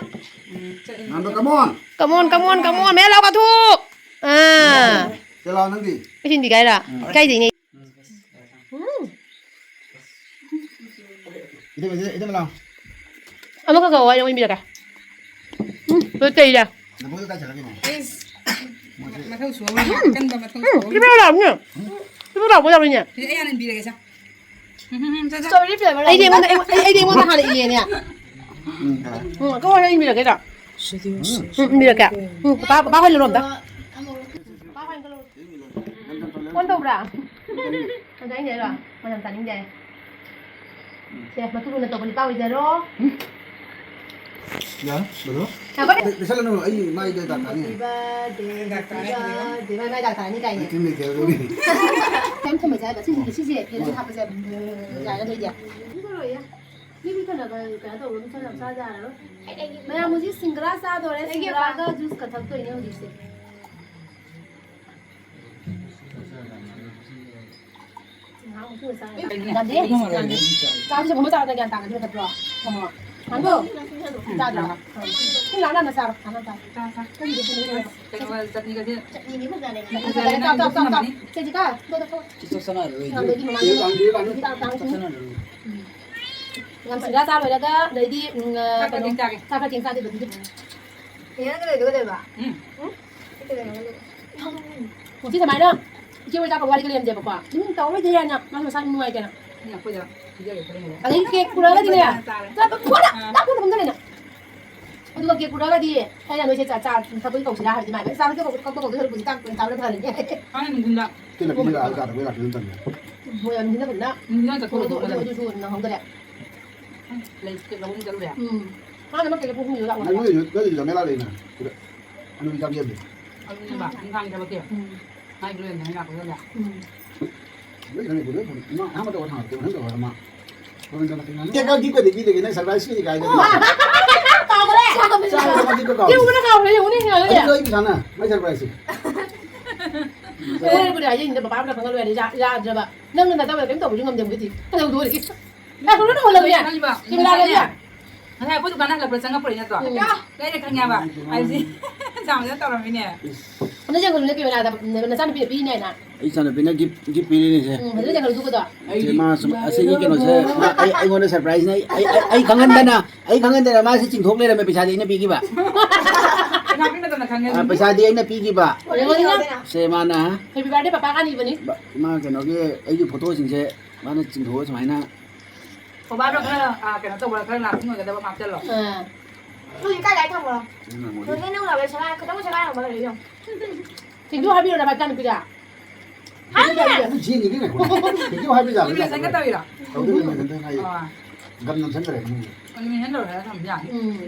ꯉꯥꯟꯕ, come on꯫ Come on, come on, come on. ꯃꯌꯥꯝ ꯂꯥꯎ ꯀꯥꯊꯣꯛ꯫ ꯑꯥ꯫ ꯁꯦ ꯂꯥꯎ ꯅꯪꯗꯤ꯫ ꯏꯁꯤꯟꯕꯤ ꯀꯥꯏꯔ? ꯎꯝ꯫ ꯏꯀꯥꯏꯖꯩꯅꯦ꯫ ꯎꯝ꯫ ꯏꯗ, ꯏꯗ, ꯏꯗ ꯂꯥꯎ꯫ ꯑꯃꯈꯛ ꯀꯛꯑꯣ, ꯑꯩ ꯑꯃꯨꯛ ꯏꯟꯕꯤꯔꯛꯀꯦ꯫ ꯎꯝ, ꯂꯣꯏ ꯇꯩꯔꯦ꯫ ꯅꯕꯨꯡꯗꯣ ꯀꯥꯏ ꯆꯠꯈ꯭ꯔꯒꯦꯅꯦ? ꯏꯁ꯫ ꯃꯊꯧ ꯁꯨꯍꯧꯔꯤ꯫ ꯑꯀꯟꯕ ꯃꯊꯧ ꯎꯝ, ꯁꯨꯍꯧꯔꯤ꯫ ꯁꯤ ꯄꯤꯔꯛꯑꯣ ꯂꯥꯎꯅꯦ꯫ ꯁꯤ ꯄꯤꯔꯛꯑꯣ ꯂꯥꯎꯅꯦ꯫ ꯁꯤ ꯑꯩ ꯍꯥꯟꯅ ꯏꯟꯕꯤꯔꯒꯦ, ꯁꯦ꯫ ꯎꯝ, ꯎꯝ, ꯎꯝ, ꯆꯠ, ꯆꯠ꯫ Strawberry flavor ꯑꯩꯗꯤ ꯑꯩꯉꯣꯟꯗ, ꯑꯩ, ꯑꯩꯗꯤ ꯑꯩꯉꯣꯟꯗ ꯍꯥꯟꯅ ꯏꯌꯦꯅꯦ꯫ ꯎꯝ, ꯎꯝ, ꯀꯛꯑꯣ, ꯍꯣꯔꯦꯟ ꯏꯟꯕꯤꯔꯛꯀꯦ, ꯆꯣ꯫ ꯎꯝ, ꯏꯟꯕꯤꯔꯛꯀꯦ꯫ ꯎꯝ, ꯄꯥ, ꯄꯥ ꯍꯣꯏ ꯂꯧꯔꯣ ꯑꯝꯇ꯫ On ꯇꯧꯕ꯭ꯔꯥ? ꯑꯗ ꯑꯩꯅ ꯍꯥꯏꯔꯣ? ꯃꯅꯝ ꯇꯥꯅꯤꯡꯗꯦ ꯍꯥꯏ꯫ ꯁꯦ, ꯃꯇꯨ ꯂꯨꯅ ꯇꯧꯕ ꯅꯨꯄꯥ ꯑꯣꯏꯖꯔꯣ꯫ ꯌꯥꯔꯦ, ꯕ꯭ꯔꯗꯔ꯫ ꯉꯥꯏꯈꯣꯅꯦ꯫ ꯂꯩꯁꯜꯂꯅꯨ, ꯑꯩ ꯃꯥꯏꯗ ꯗꯥꯛ ꯇꯥꯅꯤ꯫ Happy birthday, happy birthday꯫ ꯃꯥꯏ, ꯃꯥꯏ ꯗꯥꯛ ꯇꯥꯅꯤ ꯀꯥꯏꯅ꯫ ꯑꯩ ꯀꯔꯤꯝ ꯂꯩꯇꯦ, ꯑꯗꯨꯒꯤ꯫ ꯀꯩꯝ ꯊꯝꯃꯣꯏꯁꯦ ꯍꯥꯏꯕ꯫ ꯁꯤꯁꯦ, ꯁꯤꯁꯦ ꯐꯦꯟꯗ ꯍꯥꯞꯄꯁꯦ ꯍꯥꯏꯕ꯫ ꯌꯥꯔꯦ, ꯑꯗꯨꯏꯗꯤ꯫ ꯃꯤ ꯈꯔ ꯈꯔ ꯀꯩꯅꯣ ꯇꯧꯕ, ꯃꯤ ꯈꯔ ꯌꯥꯝ ꯆꯥ ꯌꯥꯔꯔꯣꯏ꯫ ꯃꯌꯥꯝ ꯍꯧꯖꯤꯛ ꯁꯤꯡꯒ꯭ꯔꯥ ꯆꯥꯗꯣꯔꯦ, ꯁꯤꯡꯒ꯭ꯔꯥꯒ ꯖꯨꯁꯀ ꯊꯛꯇꯣꯏꯅꯦ ꯍꯧꯖꯤꯛꯁꯦ꯫ ꯆꯥꯕꯁꯦ ꯐꯝꯃ ꯆꯥꯕꯗ ꯒ꯭ꯌꯥꯟ ꯇꯥꯒꯗꯕ ꯅꯠꯇ꯭ꯔꯣ? ꯍꯥꯡꯗꯣ꯫ ꯆꯥꯗ꯭ꯔꯕ? ꯁꯨꯝ ꯂꯥꯛꯑ ꯂꯥꯛꯑ ꯆꯥꯔꯣ꯫ ꯍꯥꯡꯉ ꯆꯥꯔꯣ꯫ ꯆꯥ, ꯆꯥ꯫ ꯅꯪꯒꯤꯗꯤ ꯄꯨꯅꯤꯡꯉꯦ꯫ ꯀꯩꯅꯣ, ꯆꯠꯅꯤꯒꯁꯦ꯫ ꯆꯠꯅꯤꯅꯦ ꯐꯖꯅ ꯂꯩ꯫ ꯐꯖꯅ ꯆꯥꯎ, ꯆꯥꯎ, ꯆꯥꯎ, ꯆꯥꯎ꯫ ꯂꯩꯔꯝꯒꯅꯤ꯫ ꯁꯦ, ꯖꯤꯀꯥ, ꯗꯣꯗꯣ ꯊꯣꯛ꯫ ꯁꯤꯁꯇꯔ ꯁꯅꯥꯔꯣꯏ꯫ ꯉꯥꯡꯗꯣꯏꯒꯤ ꯃꯃꯥꯡꯗ꯫ ꯇꯥꯡ, ꯇꯥꯡ, ꯇꯥꯡ꯫ ꯁꯤꯁꯇꯔ ꯁꯅꯥꯔꯣꯏ꯫ ꯎꯝ꯫ ꯌꯥꯝ ꯁꯤꯡꯒꯥ ꯆꯥ ꯂꯣꯏꯔꯒ ꯑꯗꯩꯗꯤ, ꯎꯝ, ꯑ, ꯆꯥꯛ ꯀꯩꯅꯣ, ꯈꯔ ꯊꯦꯡ ꯆꯥꯒꯦ꯫ ꯆꯥꯛ ꯈꯔ ꯊꯦꯡ ꯆꯥꯗꯣꯏꯕ ꯑꯗꯨꯗꯤ꯫ ꯎꯝ꯫ ꯉꯁꯤ ꯁꯨꯃꯥꯏꯅ ꯏꯆꯦ ꯍꯣꯏ ꯆꯥꯛꯀꯧꯕ ꯋꯥꯔꯤꯒ ꯂꯩꯔꯝꯗꯦꯕꯀꯣ꯫ ꯎꯝ, ꯇꯧꯔꯣꯏꯗꯦ ꯍꯥꯏꯅ ꯃꯥꯁꯨ ꯃꯁꯥ ꯅꯨꯡꯉꯥꯏꯇꯅ꯫ ꯎꯝ, ꯑꯩꯈꯣꯏꯗ ꯄꯤꯖꯒꯦ ꯈꯜꯂꯤꯉꯩꯗ꯫ ꯑꯗꯩ ꯀꯦꯛ ꯄꯨꯔꯛꯑꯒꯗꯤꯅꯦ, ꯆꯥꯔꯦ꯫ ꯆꯠꯄ ꯐꯣꯟꯗ ꯑꯥ꯫ ꯅꯥꯀꯣꯡꯗ ꯐꯝꯖꯜꯂꯦꯅ꯫ ꯑꯗꯨꯒ ꯀꯦꯛ ꯄꯨꯔꯛꯑꯒꯗꯤ ꯑꯩꯅ ꯅꯣꯏꯁꯦ ꯆꯥ, ꯆꯥ ꯊꯛꯄꯒꯤ ꯀꯧꯁꯤꯔꯥ ꯍꯥꯏꯕꯗꯤ ꯃꯥꯏ ꯆꯥ ꯊꯛꯄ ꯀꯧ-, ꯀꯧꯗꯣꯏ ꯁꯔꯨꯛꯄꯨꯗꯤ ꯆꯥꯛ ꯑꯣꯏꯅ ꯆꯥꯕꯅ ꯐꯔꯅꯤ꯫ ꯍꯥꯟꯅ ꯅꯨꯡꯊꯤꯟꯗ꯫ ꯇꯤꯟꯅ ꯄꯤꯔꯒ ꯑꯥ ꯆꯥꯗꯕ ꯂꯥꯛꯇꯣꯏ ꯅꯠꯇꯕꯅꯦ꯫ ꯃꯣꯏ ꯅꯨꯡꯊꯤꯟꯗ ꯐꯖꯅ ꯅꯨꯡꯊꯤꯟꯗ ꯆꯠꯊꯣꯛꯑꯒ ꯑꯗꯨ, ꯑꯗꯨ, ꯊꯣꯛꯀꯗꯕꯅꯦ꯫ ꯑꯗꯨꯁꯨ ꯅꯪꯍꯧꯗꯔꯦ꯫ ꯂꯩ ꯀꯦꯛ ꯂꯧꯕ ꯆꯠꯂꯨꯔꯦ꯫ ꯎꯝ꯫ ꯃꯥꯅ ꯑꯃ ꯀꯦꯛ ꯄꯨꯡ ꯍꯨꯝꯗ ꯂꯥꯛꯑꯣ ꯍꯥꯏꯕ꯫ ꯅꯣꯏꯁꯨ, ꯅꯣꯏꯁꯨ ꯖꯃꯦꯂꯥ ꯂꯩꯅ꯫ ꯁꯤꯗ ꯑꯅꯨꯕꯤ ꯆꯥꯕꯤꯔꯗꯤ꯫ ꯑꯗꯨꯅꯦꯕ, ꯅꯨꯡꯗꯥꯡꯒꯤ ꯊꯕꯛꯀꯤ꯫ ꯎꯝ꯫ ꯃꯥꯏ ꯂꯣꯏꯔꯝꯗꯥꯏ ꯂꯥꯛꯄꯗꯨꯗ꯫ ꯎꯝ꯫ ꯂꯣꯏ ꯈꯪꯉꯤ, ꯄꯨꯂꯞ ꯈꯪꯉꯤ꯫ ꯏꯃꯥ ꯑꯍꯥꯟꯕꯗ ꯋꯥ ꯍꯪꯉꯛꯇꯦ, ꯃꯊꯪꯗ ꯋꯥ ꯑꯃ꯫ ꯀꯦꯛ ꯀꯛ ꯒꯤꯐꯀꯗꯤ ꯄꯤꯗꯒꯦ, ꯅꯪ ꯁꯔꯄ꯭ꯔꯥꯏꯖ ꯄꯤꯅꯤ ꯀꯥꯏꯗꯒꯤ? ꯀꯥꯎꯈ꯭ꯔꯦ꯫ ꯆꯥꯕ ꯃꯇꯝꯗ ꯀꯥꯎꯈ꯭ꯔꯦ꯫ ꯌꯦꯡꯉꯨꯕꯅ ꯀꯥꯎꯈ꯭ꯔꯦ, ꯌꯦꯡꯉꯨꯅꯦ, ꯌꯦꯡꯉꯨꯅꯦ꯫ ꯑꯗꯨꯁꯨ ꯑꯩ ꯄꯩꯁꯥꯅ, ꯃꯥꯏ ꯁꯔꯄ꯭ꯔꯥꯏꯖꯁꯦ꯫ ꯑꯦ, ꯑꯩꯕꯨꯗꯤ ꯍꯥꯏꯖꯩꯅꯤꯗ, ꯕꯕꯥ ꯑꯃꯅ ꯈꯪꯍꯜꯂꯣꯏ ꯍꯥꯏꯔꯗꯤ ꯌꯥ-, ꯌꯥꯗ꯭ꯔꯕ꯫ ꯅꯪꯅ ꯅꯇꯧꯗ ꯀꯩꯝ ꯇꯧꯕꯁꯨ ꯉꯝꯗꯦ, ꯍꯧꯖꯤꯛꯇꯤ꯫ ꯀꯩꯗꯧꯗꯣꯔꯤꯒꯦ? ꯅꯪ ꯀꯩꯝꯇ ꯇꯧꯍꯜꯂꯣꯏꯌꯦ꯫ ꯅꯪꯒꯤꯕ ꯀꯦꯃꯦꯔꯥꯗꯗꯤ꯫ ꯉꯁꯥꯏꯅꯦ꯫ ꯉꯁꯥꯏ ꯑꯩꯈꯣꯏ ꯗꯨꯀꯥꯟꯗ ꯍꯜꯂꯛꯄꯗ ꯆꯪꯉꯛꯄ꯭ꯔꯥ ꯅꯠꯇ꯭ꯔꯣ? ꯎꯝ꯫ ꯂꯩꯔꯦ ꯈꯪꯉꯦꯕ꯫ ꯍꯥꯏꯕꯗꯤ ꯖꯥꯝꯁꯤꯅ ꯇꯧꯔꯝꯃꯤꯅꯦ꯫ ꯑꯗꯨ ꯌꯦꯡꯉꯨꯅꯦ, ꯀꯦꯃꯦꯔꯥꯗ ꯅꯆꯥꯅꯨꯄꯤꯅ ꯄꯤꯔꯤꯅꯦ ꯍꯥꯏꯅ꯫ ꯑꯩ ꯏꯆꯥꯅꯨꯄꯤꯅ ꯒꯤꯐ, ꯒꯤꯐ ꯄꯤꯔꯤꯅꯦꯁꯦ꯫ ꯎꯝ, ꯑꯗꯨ ꯌꯦꯡꯉꯨ ꯑꯗꯨꯒꯗꯣ꯫ ꯏꯆꯦ, ꯃꯥ ꯁꯨꯝ ꯑꯁꯤꯒꯤ ꯀꯩꯅꯣꯁꯦ, ꯃꯥ ꯑꯩ, ꯑꯩꯉꯣꯟꯗ ꯁꯔꯄ꯭ꯔꯥꯏꯖꯅꯦ꯫ ꯑꯩ, ꯑꯩ, ꯑꯩ ꯈꯪꯍꯟꯗꯅ, ꯑꯩ ꯈꯪꯍꯟꯗꯅ ꯃꯥꯁꯤ ꯆꯤꯡꯊꯣꯛ ꯂꯩꯔꯝꯃꯦ, ꯄꯩꯁꯥꯗꯤ ꯑꯩꯅ ꯄꯤꯈꯤꯕ꯫ ꯄꯩꯁꯥ ꯄꯤꯕ ꯃꯇꯝꯗ ꯈꯪꯉꯦ꯫ ꯑꯥ, ꯄꯩꯁꯥꯗꯤ ꯑꯩꯅ ꯄꯤꯈꯤꯕ꯫ ꯌꯦꯡꯉꯣ, ꯌꯦꯡꯉꯣ꯫ ꯁꯦ, ꯃꯥꯅ Happy birthday ꯄꯄꯥ ꯀꯥꯅꯤꯕꯅꯤ꯫ ꯕ-, ꯃꯥ ꯀꯩꯅꯣꯒꯤ, ꯑꯩꯒꯤ ꯐꯣꯇꯣꯁꯤꯡꯁꯦ ꯃꯥꯅ ꯆꯤꯡꯊꯣꯛꯑ ꯁꯨꯃꯥꯏꯅ ꯈꯣꯕꯥꯗꯣ ꯈꯔ, ꯑ, ꯀꯩꯅꯣ ꯇꯧꯕ, ꯈꯔ lasting ꯑꯣꯏꯒꯗꯕ ꯑꯃ ꯍꯥꯞꯆꯜꯂꯣ꯫ ꯑꯥ꯫ ꯍꯧꯖꯤꯛ ꯀꯥꯏ ꯀꯥꯏ ꯊꯝꯕ꯭ꯔꯣ? ꯁꯤꯖꯤꯟꯅꯔꯝꯃꯣꯏ꯫ ꯍꯧꯖꯤꯛ ꯅꯪ ꯂꯥꯛꯄꯗ ꯁꯦꯒꯥꯏ-, ꯈꯤꯇꯪ ꯁꯦꯒꯥꯏꯔꯝꯃꯒ ꯂꯩ ꯌꯦꯡꯉꯨ꯫ Thank you ꯍꯥꯏꯕꯤꯔꯣ ꯅꯕꯥꯅꯤꯗ꯫ ꯍꯥꯏꯗꯦ꯫ ꯑꯗꯨ ꯆꯦꯟꯒꯤꯗꯤ ꯉꯥꯏꯈꯣ꯫ Thank you ꯍꯥꯏꯕ ꯌꯥꯕ ꯏꯃꯤꯒ꯭ꯔꯦꯁꯟꯒ ꯌꯥꯗꯕ꯭ꯔꯥ? ꯇꯧꯔꯤꯔꯣ? ꯇꯧꯗꯣꯏꯅꯦ, ꯏꯃꯤꯒ꯭ꯔꯦꯁꯟꯗ ꯉꯥꯏ-, ꯑꯥ꯫ ꯒꯝ ꯅꯝꯁꯟꯈ꯭ꯔꯦ ꯃꯣꯏꯒꯤ꯫ ꯑꯣ, ꯏꯃꯤꯒ꯭ꯔꯦꯁꯟ ꯇꯧꯔꯦ ꯍꯥꯏꯔ ꯊꯝꯕ ꯌꯥꯅꯤ꯫ ꯎꯝ꯫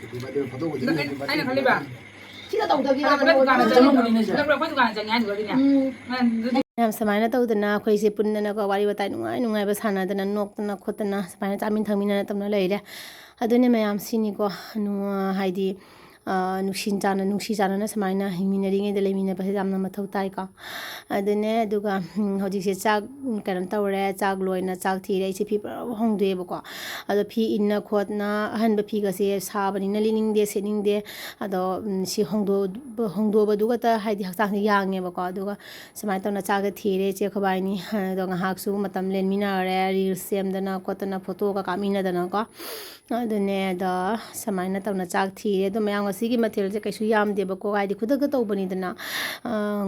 Happy birthday ꯐꯣꯇꯣꯕꯨꯗꯤ ꯑꯗꯣ ꯑꯩ, happy birthday ꯑꯩꯅ ꯈꯜꯂꯤꯕ, ꯅꯝꯕ꯫ ꯁꯤꯗ ꯇꯧꯗꯕꯤ ꯅꯪ ꯍꯥꯏꯕ ꯑꯩꯈꯣꯏ ꯗꯨꯀꯥꯟꯗ ꯃꯣꯏ꯫ ꯆꯪꯉꯝꯕꯅꯤꯅꯦ ꯁꯦ꯫ ꯅꯪ ꯑꯩꯈꯣꯏ ꯗꯨꯀꯥꯟꯗ ꯆꯪꯉꯦ ꯍꯥꯏꯗꯨꯒꯗꯤꯅꯦ꯫ ꯎꯝ꯫ ꯅꯪ ꯑꯗꯨꯗꯤ ꯃꯌꯥꯝ ꯁꯨꯃꯥꯏꯅ ꯇꯧꯗꯅ ꯑꯩꯈꯣꯏꯁꯦ ꯄꯨꯟꯗꯅꯀꯣ, ꯋꯥꯔꯤ ꯋꯥꯇꯥꯏ ꯅꯨꯡꯉꯥꯏ ꯅꯨꯡꯉꯥꯏꯕ ꯁꯥꯟꯅꯗꯅ, ꯅꯣꯛꯇꯅ ꯈꯣꯠꯇꯅ ꯁꯨꯃꯥꯏꯅ ꯆꯥꯃꯤꯟ ꯊꯛꯃꯤꯟꯅꯅ ꯇꯧꯅ ꯂꯩꯔꯦ꯫ ꯑꯗꯨꯅꯦ ꯃꯌꯥꯝ ꯁꯤꯅꯤꯀꯣ, ꯅꯨꯡꯉꯥ-, ꯍꯥꯏꯗꯤ, ꯅꯨꯡꯁꯤ ꯆꯥꯟꯅ, ꯅꯨꯡꯁꯤ ꯆꯥꯟꯅꯅ ꯁꯨꯃꯥꯏꯅ ꯍꯤꯡꯃꯤꯟꯅꯔꯤꯉꯩꯗ ꯂꯩꯃꯤꯟꯅꯕꯁꯦ ꯌꯥꯝꯅ ꯃꯊꯧ ꯇꯥꯏꯀꯣ꯫ ꯑꯗꯨꯅꯦ, ꯑꯗꯨꯒ ꯍꯧꯖꯤꯛꯁꯦ ꯆꯥꯛ ꯀꯩꯅꯣ ꯇꯧꯔꯦ, ꯆꯥꯛ ꯂꯣꯏꯅ ꯆꯥꯛ ꯊꯤꯔꯦ꯫ ꯑꯩꯁꯦ ꯐꯤ ꯄꯨꯔꯥ ꯍꯣꯡꯗꯣꯛꯑꯦꯕꯀꯣ꯫ ꯑꯗꯣ ꯐꯤ ꯏꯟꯅ ꯈꯣꯠꯅ, ꯑꯍꯟꯕ ꯐꯤꯒꯁꯦ ꯁꯥꯕꯅꯤꯅ ꯂꯤꯠꯅꯤꯡꯗꯦ, ꯁꯦꯠꯅꯤꯡꯗꯦ꯫ ꯑꯗꯣ ꯁꯤ ꯍꯣꯡꯗꯣꯛ-, ꯍꯣꯡꯗꯣꯛꯑꯕꯗꯨꯒꯇ ꯍꯥꯏꯗꯤ ꯍꯛꯆꯥꯡꯁꯦ ꯌꯥꯡꯉꯦꯕꯀꯣ꯫ ꯑꯗꯨꯒ ꯁꯨꯃꯥꯏꯅ ꯇꯧꯅ ꯆꯥꯛꯁꯦ ꯊꯤꯔꯦ ꯏꯆꯦ ꯑꯩꯈꯣꯏꯕꯥꯏꯅꯤ꯫ ꯑꯗꯣ ꯉꯥꯏꯍꯥꯛꯁꯨ ꯃꯇꯝ ꯂꯦꯟꯃꯤꯟꯅꯔꯦ, reels ꯁꯦꯝꯗꯅ ꯈꯣꯠꯇꯅ, photo ꯒ ꯀꯥꯞꯃꯤꯟꯅꯗꯅꯀꯣ꯫ ꯑꯗꯨꯅꯦ, ꯑꯗꯣ ꯁꯨꯃꯥꯏꯅ ꯇꯧꯅ ꯆꯥꯛ ꯊꯤꯔꯦ꯫ ꯑꯗꯣ ꯃꯌꯥꯝ ꯉꯁꯤꯒꯤ ꯃꯊꯦꯜꯁꯦ ꯀꯩꯁꯨ ꯌꯥꯝꯗꯦꯕꯀꯣ, ꯍꯥꯏꯗꯤ ꯈꯨꯗꯛꯇ ꯇꯧꯕꯅꯤꯗꯅ꯫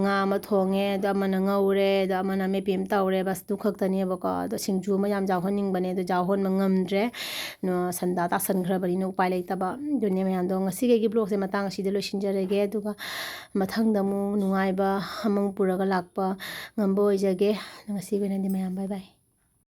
ꯉꯥ ꯑꯃ ꯊꯣꯡꯉꯦ, ꯑꯗꯣ ꯑꯃꯅ ꯉꯧꯔꯦ, ꯑꯗꯣ ꯑꯃꯅ ꯑꯃꯦꯠꯄꯤ ꯑꯃ ꯇꯧꯔꯦ, ꯕꯁ, ꯑꯗꯨ ꯈꯛꯇꯅꯦꯕꯀꯣ꯫ ꯑꯗꯣ ꯁꯤꯡꯖꯨ ꯑꯃ ꯌꯥꯝ ꯌꯥꯎꯍꯟꯅꯤꯡꯕꯅꯦ, ꯑꯗꯣ ꯌꯥꯎꯍꯟꯕ ꯉꯝꯗ꯭ꯔꯦ꯫ ꯁꯟꯗꯥ ꯇꯥꯁꯟꯈ꯭ꯔꯕꯅꯤꯅ ꯎꯄꯥꯏ ꯂꯩꯇꯕ꯫ ꯑꯗꯨꯅꯦ ꯃꯌꯥꯝꯗꯣ, ꯉꯁꯤꯒꯤ vlog ꯁꯦ ꯃꯇꯥꯡ ꯑꯁꯤꯗ ꯂꯣꯏꯁꯤꯟꯖꯔꯒꯦ꯫ ꯑꯗꯨꯒ ꯃꯊꯪꯗ ꯑꯃꯨꯛ ꯅꯨꯡꯉꯥꯏꯕ ꯑꯃ ꯄꯨꯔꯒ ꯂꯥꯛꯄ ꯉꯝꯕ ꯑꯣꯏꯖꯒꯦ꯫ ꯉꯁꯤꯒꯤ ꯑꯣꯏꯅꯗꯤ ꯃꯌꯥꯝ bye bye꯫